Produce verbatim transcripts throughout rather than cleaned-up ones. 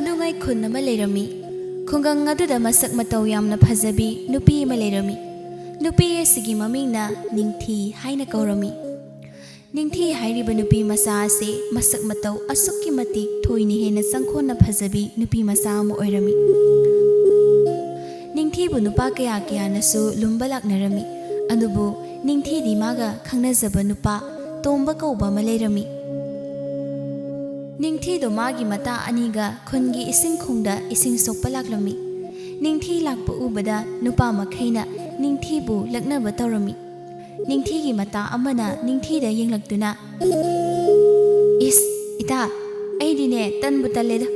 ꯅꯨꯡꯉꯥꯏ ꯈꯨꯟ ꯑꯃ ꯂꯩꯔꯝꯃꯤ꯫ ꯈꯨꯡꯒꯪ ꯑꯗꯨꯗ ꯃꯁꯛ ꯃꯇꯧ ꯌꯥꯝꯅ ꯐꯖꯕꯤ ꯅꯨꯄꯤ ꯑꯃ ꯂꯩꯔꯝꯃꯤ꯫ ꯅꯨꯄꯤ ꯑꯁꯤꯒꯤ ꯃꯃꯤꯡꯅ ꯅꯤꯡꯊꯤ ꯍꯥꯏꯅ ꯀꯧꯔꯝꯃꯤ꯫ ꯅꯤꯡꯊꯤ ꯍꯥꯏꯔꯤꯕ ꯅꯨꯄꯤ ꯃꯆꯥ ꯑꯁꯤ ꯃꯁꯛ ꯃꯇꯧ ꯑꯁꯨꯛꯀꯤ ꯃꯇꯤꯛ ꯊꯣꯏꯅ ꯍꯦꯟꯅ ꯆꯪꯈꯣꯟꯅ ꯐꯖꯕꯤ ꯅꯨꯄꯤ ꯃꯆꯥ ꯑꯃ ꯑꯣꯏꯔꯝꯃꯤ꯫ ꯅꯤꯡꯊꯤꯕꯨ ꯅꯨꯄꯥ ꯀꯌꯥ ꯀꯌꯥꯅꯁꯨ ꯂꯨꯝꯕ ꯂꯥꯛꯅꯔꯝꯃꯤ꯫ ꯑꯗꯨꯕꯨ ꯅꯤꯡꯊꯤꯗꯤ ꯃꯥꯒ ꯈꯪꯅꯖꯕ ꯅꯨꯄꯥ ꯇꯣꯝꯕ ꯀꯧꯕ ꯑꯃ ꯂꯩꯔꯝꯃꯤ꯫ ꯅꯤꯡꯊꯤꯗꯣ ꯃꯥꯒꯤ ꯃꯇꯥ ꯑꯅꯤꯒ ꯈꯨꯟꯒꯤ ꯏꯁꯤꯡ ꯈꯣꯡꯗ ꯏꯁꯤꯡ ꯁꯣꯛꯄ ꯂꯥꯛꯂꯝꯃꯤ꯫ ꯅꯤꯡꯊꯤ ꯂꯥꯛꯄ ꯎꯕꯗ ꯅꯨꯄꯥ ꯃꯈꯩꯅ ꯅꯤꯡꯊꯤꯕꯨ ꯂꯛꯅꯕ ꯇꯧꯔꯝꯃꯤ꯫ ꯅꯤꯡꯊꯤꯒꯤ ꯃꯇꯥ ꯑꯃꯅ ꯅꯤꯡꯊꯤꯗ ꯌꯦꯡꯂꯛꯇꯨꯅ, "ꯏꯁ, ꯏꯇꯥ, ꯑꯩꯗꯤꯅꯦ ꯇꯟꯕꯨ ꯇꯜꯂꯦꯗ꯫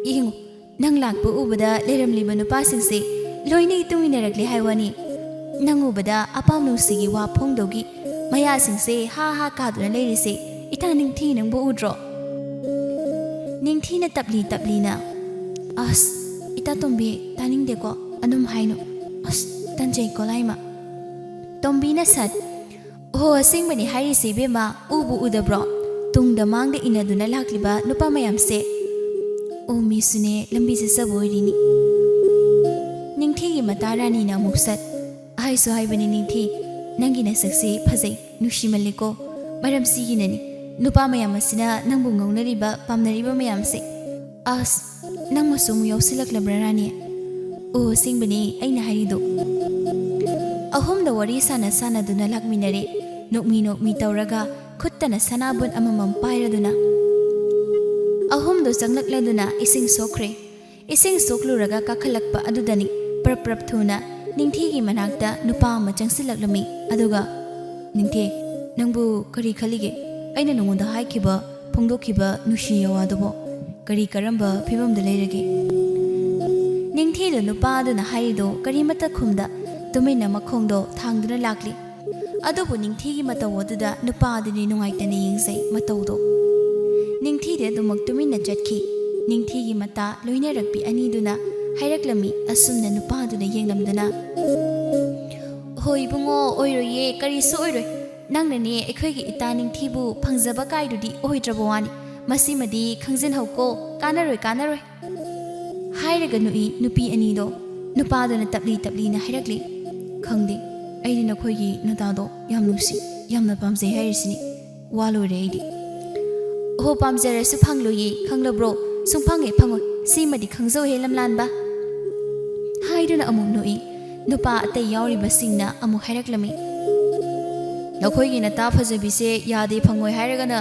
ꯌꯦꯡꯉꯨ, ꯅꯪ ꯂꯥꯛꯄ ꯎꯕꯗ ꯂꯩꯔꯝꯂꯤꯕ ꯅꯨꯄꯥꯁꯤꯡꯁꯦ ꯂꯣꯏꯅ ꯏꯇꯨꯡ ꯏꯟꯅꯔꯛꯂꯦ ꯍꯥꯏ ꯋꯥꯅꯤ꯫ ꯅꯪ ꯎꯕꯗ ꯑꯄꯥꯝ ꯅꯨꯡꯁꯤꯒꯤ ꯋꯥ ꯐꯣꯡꯗꯧꯒꯤ ꯃꯌꯥꯁꯤꯡꯁꯦ ꯍꯥ ꯍꯥ ꯀꯥꯗꯨꯅ ꯂꯩꯔꯤꯁꯦ ꯏꯇꯥ ꯅꯤꯡꯊꯤ ꯅꯪꯕꯨ ꯎꯗ꯭ꯔꯣ?" ꯅꯤꯡꯊꯤꯅ ꯇꯞꯂꯤ ꯇꯞꯂꯤꯅ, "ꯑꯁ, ꯏꯇꯥ ꯇꯣꯝꯕꯤ, ꯇꯥꯅꯤꯡꯗꯦꯀꯣ, ꯑꯗꯨꯝ ꯍꯥꯏꯅꯨ꯫ ꯑꯁ, ꯇꯟꯖꯩꯀꯣ ꯂꯥꯏꯃ꯫" ꯇꯣꯝꯕꯤꯅ ꯁꯠ, "ꯑꯣꯍꯣ, ꯑꯁꯦꯡꯕꯅꯤ ꯍꯥꯏꯔꯤꯁꯦ ꯏꯕꯦꯝꯃ, ꯎꯕꯨ ꯎꯗꯕ꯭ꯔꯣ? ꯇꯨꯡꯗ ꯃꯥꯡꯗ ꯏꯟꯅꯗꯨꯅ ꯂꯥꯛꯂꯤꯕ ꯅꯨꯄꯥ ꯃꯌꯥꯝꯁꯦ꯫ ꯑꯣ, ꯃꯤꯁꯨꯅꯦ ꯂꯝꯕꯤ ꯆꯠꯆꯕ ꯑꯣꯏꯔꯤꯅꯤ꯫" ꯅꯤꯡꯊꯤꯒꯤ ꯃꯇꯥ ꯔꯥꯅꯤꯅ ꯑꯃꯨꯛ ꯁꯠ, "ꯍꯥꯏꯁꯨ ꯍꯥꯏꯕꯅꯤ ꯅꯤꯡꯊꯤ, ꯅꯪꯒꯤ ꯅꯁꯛꯁꯤ ꯐꯖꯩ, ꯅꯨꯡꯁꯤꯃꯜꯂꯦꯀꯣ꯫ ꯃꯔꯝ ꯁꯤꯒꯤꯅꯅꯤ ꯅꯨꯄꯥ ꯃꯌꯥꯝ ꯑꯁꯤꯅ ꯅꯪꯕꯨ ꯉꯧꯅꯔꯤꯕ, ꯄꯥꯝꯅꯔꯤꯕ ꯃꯌꯥꯝꯁꯦ꯫ ꯑꯁ, ꯅꯪ ꯃꯆꯨ ꯑꯃꯨꯛ ꯌꯥꯎꯁꯤꯜꯂꯛꯂꯕ꯭ꯔꯥ ꯔꯥꯅꯤ?" "ꯑꯣ, ꯑꯁꯦꯡꯕꯅꯤ ꯑꯩꯅ ꯍꯥꯏꯔꯤꯗꯣ꯫" ꯑꯍꯨꯝꯗ ꯋꯥꯔꯤ ꯁꯥꯟꯅ ꯁꯥꯟꯅꯗꯨꯅ ꯂꯥꯛꯃꯤꯟꯅꯔꯦ꯫ ꯅꯣꯛꯃꯤ ꯅꯣꯛꯃꯤ ꯇꯧꯔꯒ ꯈꯨꯠꯇꯅ ꯁꯅꯥꯕꯨꯟ ꯑꯃꯃꯝ ꯄꯥꯏꯔꯗꯨꯅ ꯑꯍꯨꯝꯗꯣ ꯆꯪꯂꯛꯂꯗꯨꯅ ꯏꯁꯤꯡ ꯁꯣꯛꯈ꯭ꯔꯦ꯫ ꯏꯁꯤꯡ ꯁꯣꯛꯂꯨꯔꯒ ꯀꯥꯈꯠꯂꯛꯄ ꯑꯗꯨꯗꯅꯤ ꯄ꯭ꯔꯞ ꯄ꯭ꯔꯞ ꯊꯨꯅ ꯅꯤꯡꯊꯤꯒꯤ ꯃꯅꯥꯛꯇ ꯅꯨꯄꯥ ꯑꯃ ꯆꯪꯁꯤꯜꯂꯛꯂꯝꯃꯤ꯫ ꯑꯗꯨꯒ, "ꯅꯤꯡꯊꯤ, ꯅꯪꯕꯨ ꯀꯔꯤ ꯈꯜꯂꯤꯒꯦ? ꯑꯩꯅ ꯅꯉꯣꯟꯗ ꯍꯥꯏꯈꯤꯕ, ꯐꯣꯡꯗꯣꯛꯈꯤꯕ ꯅꯨꯡꯁꯤ ꯌꯋꯥꯗꯨꯕꯣ ꯀꯔꯤ ꯀꯔꯝꯕ ꯐꯤꯕꯝꯗ ꯂꯩꯔꯒꯦ?" ꯅꯤꯡꯊꯤꯗ ꯅꯨꯄꯥ ꯑꯗꯨꯅ ꯍꯥꯏꯔꯤꯗꯣ ꯀꯔꯤꯃꯠꯇ ꯈꯨꯝꯗ ꯇꯨꯃꯤꯟꯅ ꯃꯈꯣꯡꯗꯣ ꯊꯥꯡꯗꯨꯅ ꯂꯥꯛꯂꯤ꯫ ꯑꯗꯨꯕꯨ ꯅꯤꯡꯊꯤꯒꯤ ꯃꯇꯧ ꯑꯗꯨꯗ ꯅꯨꯄꯥ ꯑꯗꯨꯗꯤ ꯅꯨꯡꯉꯥꯏꯇꯅ ꯌꯦꯡꯖꯩ ꯃꯇꯧꯗꯣ꯫ ꯅꯤꯡꯊꯤꯗꯤ ꯑꯗꯨꯃꯛ ꯇꯨꯃꯤꯟꯅ ꯆꯠꯈꯤ꯫ ꯅꯤꯡꯊꯤꯒꯤ ꯃꯇꯥ ꯂꯣꯏꯅꯔꯛꯄꯤ ꯑꯅꯤꯗꯨꯅ ꯍꯥꯏꯔꯛꯂꯝꯃꯤ ꯑꯁꯨꯝꯅ ꯅꯨꯄꯥꯗꯨꯗ ꯌꯦꯡꯂꯝꯗꯨꯅ, "ꯍꯣꯏ ꯏꯕꯨꯡꯉꯣ, ꯑꯣꯏꯔꯣꯏꯌꯦ, ꯀꯔꯤꯁꯨ ꯑꯣꯏꯔꯣꯏ꯫ ꯅꯪꯅꯅꯦ ꯑꯩꯈꯣꯏꯒꯤ ꯏꯇꯥ ꯅꯤꯡꯊꯤꯕꯨ ꯐꯪꯖꯕ ꯀꯥꯏꯗꯨꯗꯤ ꯑꯣꯏꯗ꯭ꯔꯕ ꯋꯥꯅꯤ꯫ "ꯃꯁꯤꯃꯗꯤ ꯈꯪꯖꯤꯟꯍꯧꯀꯣ, ꯀꯥꯟꯅꯔꯣꯏ, ꯀꯥꯟꯅꯔꯣꯏ" ꯍꯥꯏꯔꯒ ꯅꯣꯛꯏ ꯅꯨꯄꯤ ꯑꯅꯤꯗꯣ꯫ ꯅꯨꯄꯥꯗꯨꯅ ꯇꯞꯂꯤ ꯇꯞꯂꯤꯅ ꯍꯥꯏꯔꯛꯂꯤ, "ꯈꯪꯗꯦ, ꯑꯩꯗꯤ ꯅꯈꯣꯏꯒꯤ ꯅꯨꯇꯥꯗꯣ ꯌꯥꯝ ꯅꯨꯡꯁꯤ, ꯌꯥꯝꯅ ꯄꯥꯝꯖꯩ ꯍꯥꯏꯔꯤꯁꯤꯅꯤ꯫ ꯋꯥ ꯂꯣꯏꯔꯦ ꯑꯩꯗꯤ"꯫ "ꯑꯣꯍꯣ, ꯄꯥꯝꯖꯔꯁꯨ ꯐꯪꯂꯣꯏꯌꯦ, ꯈꯪꯂꯕ꯭ꯔꯣ? ꯁꯨꯡꯐꯪ ꯍꯦꯛ ꯐꯪꯉꯣꯏ꯫ ꯁꯤꯃꯗꯤ ꯈꯪꯖꯧꯍꯦ, ꯂꯝꯂꯥꯟꯕ" ꯍꯥꯏꯗꯨꯅ ꯑꯃꯨꯛ ꯅꯣꯛꯏ꯫ ꯅꯨꯄꯥ ꯑꯇꯩ ꯌꯥꯎꯔꯤꯕꯁꯤꯡꯅ ꯑꯃꯨꯛ ꯍꯥꯏꯔꯛꯂꯝꯃꯤ, "ꯅꯈꯣꯏꯒꯤ ꯅꯇꯥ ꯐꯖꯕꯤꯁꯦ ꯌꯥꯗꯦ, ꯐꯪꯉꯣꯏ ꯍꯥꯏꯔꯒꯅ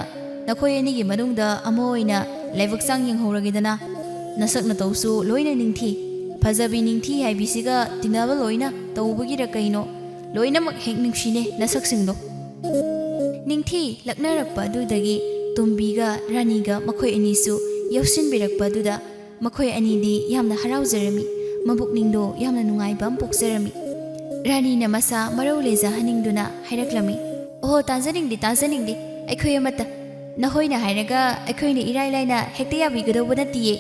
ꯅꯈꯣꯏ ꯑꯅꯤꯒꯤ ꯃꯅꯨꯡꯗ ꯑꯃ ꯑꯣꯏꯅ ꯂꯥꯏꯕꯛ ꯆꯥꯡ ꯌꯦꯡꯍꯧꯔꯒꯦꯗꯅ꯫ ꯅꯁꯛ ꯅꯇꯧꯁꯨ ꯂꯣꯏꯅ ꯅꯤꯡꯊꯤ꯫ ꯐꯖꯕꯤ ꯅꯤꯡꯊꯤ ꯍꯥꯏꯕꯤꯁꯤꯒ ꯇꯤꯟꯅꯕ ꯂꯣꯏꯅ ꯇꯧꯕꯒꯤꯔ ꯀꯩꯅꯣ, ꯂꯣꯏꯅꯃꯛ ꯍꯦꯛ ꯅꯨꯡꯁꯤꯅꯦ ꯅꯁꯛꯁꯤꯡꯗꯣ"꯫ ꯅꯤꯡꯊꯤ ꯂꯛꯅꯔꯛꯄ ꯑꯗꯨꯗꯒꯤ ꯇꯣꯝꯕꯤꯒ ꯔꯥꯅꯤꯒ ꯃꯈꯣꯏ ꯑꯅꯤꯁꯨ ꯌꯧꯁꯤꯟꯕꯤꯔꯛꯄ ꯑꯗꯨꯗ ꯃꯈꯣꯏ ꯑꯅꯤꯗꯤ ꯌꯥꯝꯅ ꯍꯔꯥꯎꯖꯔꯝꯃꯤ꯫ ꯃꯕꯨꯛꯅꯤꯡꯗꯣ ꯌꯥꯝꯅ ꯅꯨꯡꯉꯥꯏꯕ ꯑꯃ ꯄꯣꯛꯆꯔꯝꯃꯤ꯫ ꯔꯥꯅꯤꯅ ꯃꯁꯥ ꯃꯔꯧ ꯂꯩꯖꯍꯟꯅꯤꯡꯗꯨꯅ ꯍꯥꯏꯔꯛꯂꯝꯃꯤ, "ꯑꯣꯍꯣ, ꯇꯥꯖꯅꯤꯡꯗꯦ, ꯇꯥꯖꯅꯤꯡꯗꯦ ꯑꯩꯈꯣꯏ ꯑꯃꯠꯇ꯫ ꯅꯈꯣꯏꯅ ꯍꯥꯏꯔꯒ ꯑꯩꯈꯣꯏꯅ ꯏꯔꯥꯏ ꯂꯥꯏꯅ ꯍꯦꯛꯇ ꯌꯥꯕꯤꯒꯗꯧꯕ ꯅꯠꯇꯤꯌꯦ꯫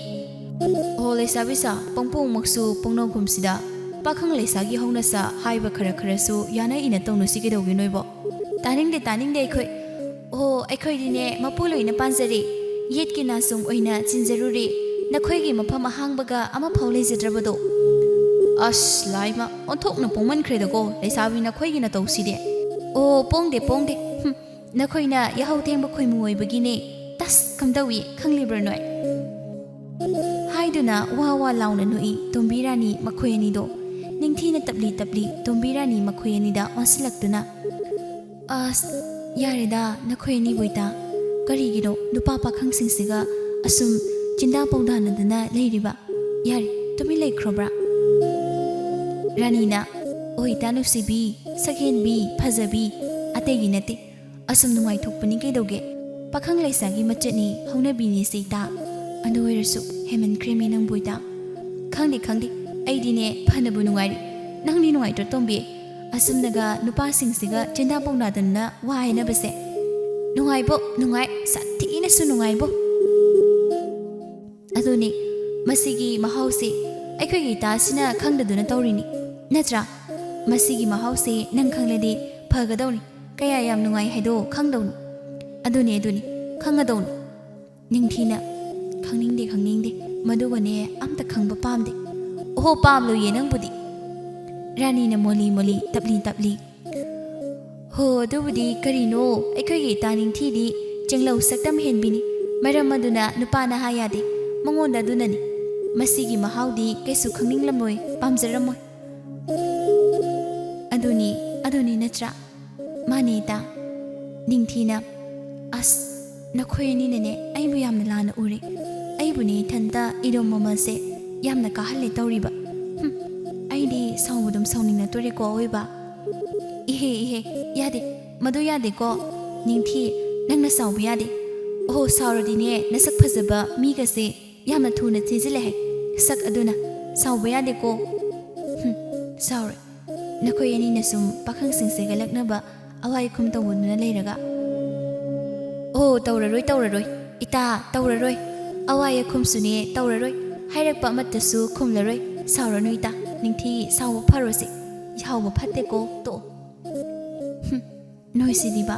ꯑꯣꯍꯣ, ꯂꯩꯁꯥꯕꯤ ꯁꯥ, ꯄꯪꯄꯣꯡꯃꯛꯁꯨ ꯄꯣꯡꯅꯣꯝꯒꯨꯝꯁꯤꯗ꯫ ꯄꯥꯈꯪ ꯂꯩꯁꯥꯒꯤ ꯍꯧꯅꯁꯥ ꯍꯥꯏꯕ ꯈꯔ ꯈꯔꯁꯨ ꯌꯥꯅ ꯏꯅ ꯇꯧꯅꯁꯤ ꯀꯩꯗꯧꯒꯦ ꯅꯣꯏꯕꯣ?" "ꯇꯥꯅꯤꯡꯗꯦ, ꯇꯥꯅꯤꯡꯗꯦ ꯑꯩꯈꯣꯏ꯫ ꯑꯣꯍꯣ, ꯑꯩꯈꯣꯏꯗꯤꯅꯦ ꯃꯄꯨ ꯂꯣꯏꯅ ꯄꯥꯟꯖꯔꯦ꯫ ꯌꯦꯠꯀꯤ ꯅꯥꯆꯣꯝ ꯑꯣꯏꯅ ꯆꯤꯟꯖꯔꯨꯔꯦ꯫ ꯅꯈꯣꯏꯒꯤ ꯃꯐꯝ ꯑꯍꯥꯡꯕꯒ ꯑꯃꯐꯥꯎ ꯂꯩꯖꯗ꯭ꯔꯕꯗꯣ"꯫ "ꯑꯁ, ꯂꯥꯏꯃ, ꯑꯣꯟꯊꯣꯛꯅ ꯄꯣꯡꯃꯟꯈ꯭ꯔꯦꯗꯀꯣ ꯂꯩꯁꯥꯕꯤ ꯅꯈꯣꯏꯒꯤ ꯅꯇꯧꯁꯤꯗꯤ꯫ ꯑꯣ, ꯄꯣꯡꯗꯦ, ꯄꯣꯡꯗꯦ꯫ ꯍꯨꯝ, ꯅꯈꯣꯏꯅ ꯌꯥꯍꯧ ꯊꯦꯡꯕ ꯈꯣꯏꯃꯨ ꯑꯣꯏꯕꯒꯤꯅꯦ꯫ ꯇꯁ, ꯀꯝꯗꯧꯏ, ꯈꯪꯂꯤꯕ꯭ꯔꯥ ꯅꯣꯏ?" ꯍꯥꯏꯗꯨꯅ ꯋꯥ ꯋꯥ ꯂꯥꯎꯅ ꯅꯣꯛꯏ ꯇꯣꯝꯕꯤ ꯔꯥꯅꯤ ꯃꯈꯣꯏ ꯑꯅꯤꯗꯣ꯫ ꯅꯤꯡꯊꯤꯅ ꯇꯞꯂꯤ ꯇꯞꯂꯤ ꯇꯣꯝꯕꯤ ꯔꯥꯅꯤ ꯃꯈꯣꯏ ꯑꯅꯤꯗ ꯑꯣꯟꯁꯤꯜꯂꯛꯇꯨꯅ, "ꯑꯁ, ꯌꯥꯔꯦꯗ ꯅꯈꯣꯏ ꯑꯅꯤꯕꯨ ꯏꯇꯥ꯫ ꯀꯔꯤꯒꯤꯅꯣ ꯅꯨꯄꯥ ꯄꯥꯈꯪꯁꯤꯡꯁꯤꯒ ꯑꯁꯨꯝ ꯆꯤꯟꯗꯥ ꯄꯥꯎꯗꯥꯅꯗꯅ ꯂꯩꯔꯤꯕ? ꯌꯥꯔꯦ, ꯇꯨꯃꯤꯟ ꯂꯩꯈ꯭ꯔꯣꯕ꯭ꯔꯥ?" ꯔꯥꯅꯤꯅ, "ꯑꯣ ꯏꯇꯥ ꯅꯨꯡꯁꯤꯕꯤ, ꯁꯛꯍꯦꯟꯕꯤ, ꯐꯖꯕꯤ, ꯑꯇꯩꯒꯤ ꯅꯠꯇꯦ꯫ ꯑꯁꯨꯝ ꯅꯨꯡꯉꯥꯏꯊꯣꯛꯄꯅꯤ ꯀꯩꯗꯧꯒꯦ? ꯄꯥꯈꯪ ꯂꯩꯁꯥꯒꯤ ꯃꯆꯠꯅꯤ, ꯍꯧꯅꯕꯤꯅꯤ ꯁꯤ ꯏꯇꯥ꯫ ꯑꯗꯨ ꯑꯣꯏꯔꯁꯨ ꯍꯦꯃꯟꯈ꯭ꯔꯦꯃꯤ ꯅꯪꯕꯨ ꯏꯇꯥ꯫ ꯈꯪꯗꯦ, ꯈꯪꯗꯦ, ꯑꯩꯗꯤꯅꯦ ꯐꯅꯕꯨ ꯅꯨꯡꯉꯥꯏꯔꯤ꯫ ꯅꯪꯗꯤ ꯅꯨꯡꯉꯥꯏꯇ꯭ꯔꯣ ꯇꯣꯝꯕꯤ? ꯑꯁꯨꯝꯅꯒ ꯅꯨꯄꯥꯁꯤꯡꯁꯤꯒ ꯆꯤꯟꯗꯥ ꯄꯥꯎꯅꯥꯗꯅ ꯋꯥ ꯍꯥꯏꯅꯕꯁꯦ?" "ꯅꯨꯡꯉꯥꯏꯕꯣ, ꯅꯨꯡꯉꯥꯏ, ꯁꯥꯊꯤꯅꯁꯨ ꯅꯨꯡꯉꯥꯏꯕꯣ꯫ ꯑꯗꯨꯅꯤ, ꯃꯁꯤꯒꯤ ꯃꯍꯥꯎꯁꯤ ꯑꯩꯈꯣꯏꯒꯤ ꯏꯇꯥꯁꯤꯅ ꯈꯪꯗꯗꯨꯅ ꯇꯧꯔꯤꯅꯤ, ꯅꯠꯇ꯭ꯔꯥ? ꯃꯁꯤꯒꯤ ꯃꯍꯥꯎꯁꯤ ꯅꯪ ꯈꯪꯂꯗꯤ ꯐꯒꯗꯧꯅꯤ, ꯀꯌꯥ ꯌꯥꯝ ꯅꯨꯡꯉꯥꯏ ꯍꯥꯏꯗꯣ ꯈꯪꯗꯧꯅꯤ꯫ ꯑꯗꯨꯅꯤ, ꯑꯗꯨꯅꯤ, ꯈꯪꯒꯗꯧꯅꯤ"꯫ ꯅꯤꯡꯊꯤꯅ, "ꯈꯪꯅꯤꯡꯗꯦ, ꯈꯪꯅꯤꯡꯗꯦ꯫ ꯃꯗꯨꯒꯅꯦ ꯑꯝꯇ ꯈꯪꯕ ꯄꯥꯝꯗꯦ"꯫ "ꯑꯣꯍꯣ, ꯄꯥꯝꯂꯣꯏꯌꯦ ꯅꯪꯕꯨꯗꯤ"꯫ ꯔꯥꯅꯤꯅ ꯃꯣꯂꯤ ꯃꯣꯂꯤ, ꯇꯞꯂꯤ ꯇꯞꯂꯤ, "ꯍꯣ, ꯑꯗꯨꯕꯨꯗꯤ ꯀꯔꯤꯅꯣ, ꯑꯩꯈꯣꯏꯒꯤ ꯏꯇꯥ ꯅꯤꯡꯊꯤꯗꯤ ꯆꯦꯡꯂꯧ ꯁꯛꯇꯝ ꯍꯦꯟꯕꯤꯅꯤ꯫ ꯃꯔꯝ ꯑꯗꯨꯅ ꯅꯨꯄꯥꯅ ꯍꯥꯏ ꯌꯥꯗꯦ꯫ ꯃꯉꯣꯟꯗ ꯑꯗꯨꯅꯅꯤ꯫ ꯃꯁꯤꯒꯤ ꯃꯍꯥꯎꯗꯤ ꯀꯩꯁꯨ ꯈꯪꯅꯤꯡꯂꯝꯂꯣꯏ, ꯄꯥꯝꯖꯔꯝꯃꯣꯏ"꯫ "ꯑꯗꯨꯅꯤ, ꯑꯗꯨꯅꯤ ꯅꯠꯇ꯭ꯔꯥ?" "ꯃꯥꯅꯤ ꯏꯇꯥ"꯫ ꯅꯤꯡꯊꯤꯅ, "ꯑꯁ, ꯅꯈꯣꯏ ꯑꯅꯤꯅꯅꯦ ꯑꯩꯕꯨ ꯌꯥꯝꯅ ꯂꯥꯟꯅ ꯎꯔꯦ꯫ ꯑꯩꯕꯨꯅꯦ ꯏꯊꯟꯇ ꯏꯔꯣꯝ ꯃꯃꯜꯁꯦ ꯌꯥꯝꯅ ꯀꯥꯍꯜꯂꯦ ꯇꯧꯔꯤꯕ꯫ ꯍꯨꯝ, ꯑꯩꯗꯤ ꯁꯥꯎꯕꯗꯨꯝ ꯁꯥꯎꯅꯤꯡꯂꯛꯇꯣꯔꯦꯀꯣ ꯑꯑꯣꯏꯕ꯫ ꯏꯍꯦ, ꯏꯍꯦ, ꯌꯥꯗꯦ, ꯃꯗꯨ ꯌꯥꯗꯦꯀꯣ꯫ ꯅꯤꯡꯊꯤ, ꯅꯪꯅ ꯁꯥꯎꯕ ꯌꯥꯗꯦ꯫ ꯑꯣꯍꯣ, ꯁꯥꯎꯔꯗꯤꯅꯦ ꯅꯁꯛ ꯐꯖꯕ ꯃꯤꯒꯁꯦ ꯌꯥꯝꯅ ꯊꯨꯅ ꯊꯤꯖꯤꯜꯂꯦ ꯍꯥꯏ꯫ ꯁꯛ ꯑꯗꯨꯅ ꯁꯥꯎꯕ ꯌꯥꯗꯦꯀꯣ"꯫ "ꯍꯨꯝ, ꯁꯥꯎꯔꯣꯏ꯫ ꯅꯈꯣꯏ ꯑꯅꯤꯅ ꯁꯨꯝ ꯄꯥꯈꯪꯁꯤꯡꯁꯦ ꯒꯜꯂꯛꯅꯕ ꯑꯋꯥꯏ ꯑꯈꯨꯝ ꯇꯧꯗꯨꯅ ꯂꯩꯔꯒ"꯫ "ꯑꯣ, ꯇꯧꯔꯔꯣꯏ, ꯇꯧꯔꯔꯣꯏ꯫ ꯏꯇꯥ, ꯇꯧꯔꯔꯣꯏ꯫ ꯑꯋꯥꯏ ꯑꯈꯨꯝꯁꯨꯅꯦ ꯇꯧꯔꯔꯣꯏ꯫ ꯍꯥꯏꯔꯛꯄ ꯑꯃꯠꯇꯁꯨ ꯈꯨꯝꯂꯔꯣꯏ꯫ ꯁꯥꯎꯔꯅꯨ ꯏꯇꯥ꯫ ꯅꯤꯡꯊꯤ, ꯁꯥꯎꯕ ꯐꯔꯣꯁꯦ꯫ ꯁꯥꯎꯕ ꯐꯠꯇꯦꯀꯣ, ꯇꯣꯛꯑꯣ"꯫ "ꯍꯨꯝ, ꯅꯣꯏꯁꯤꯗꯤꯕ"꯫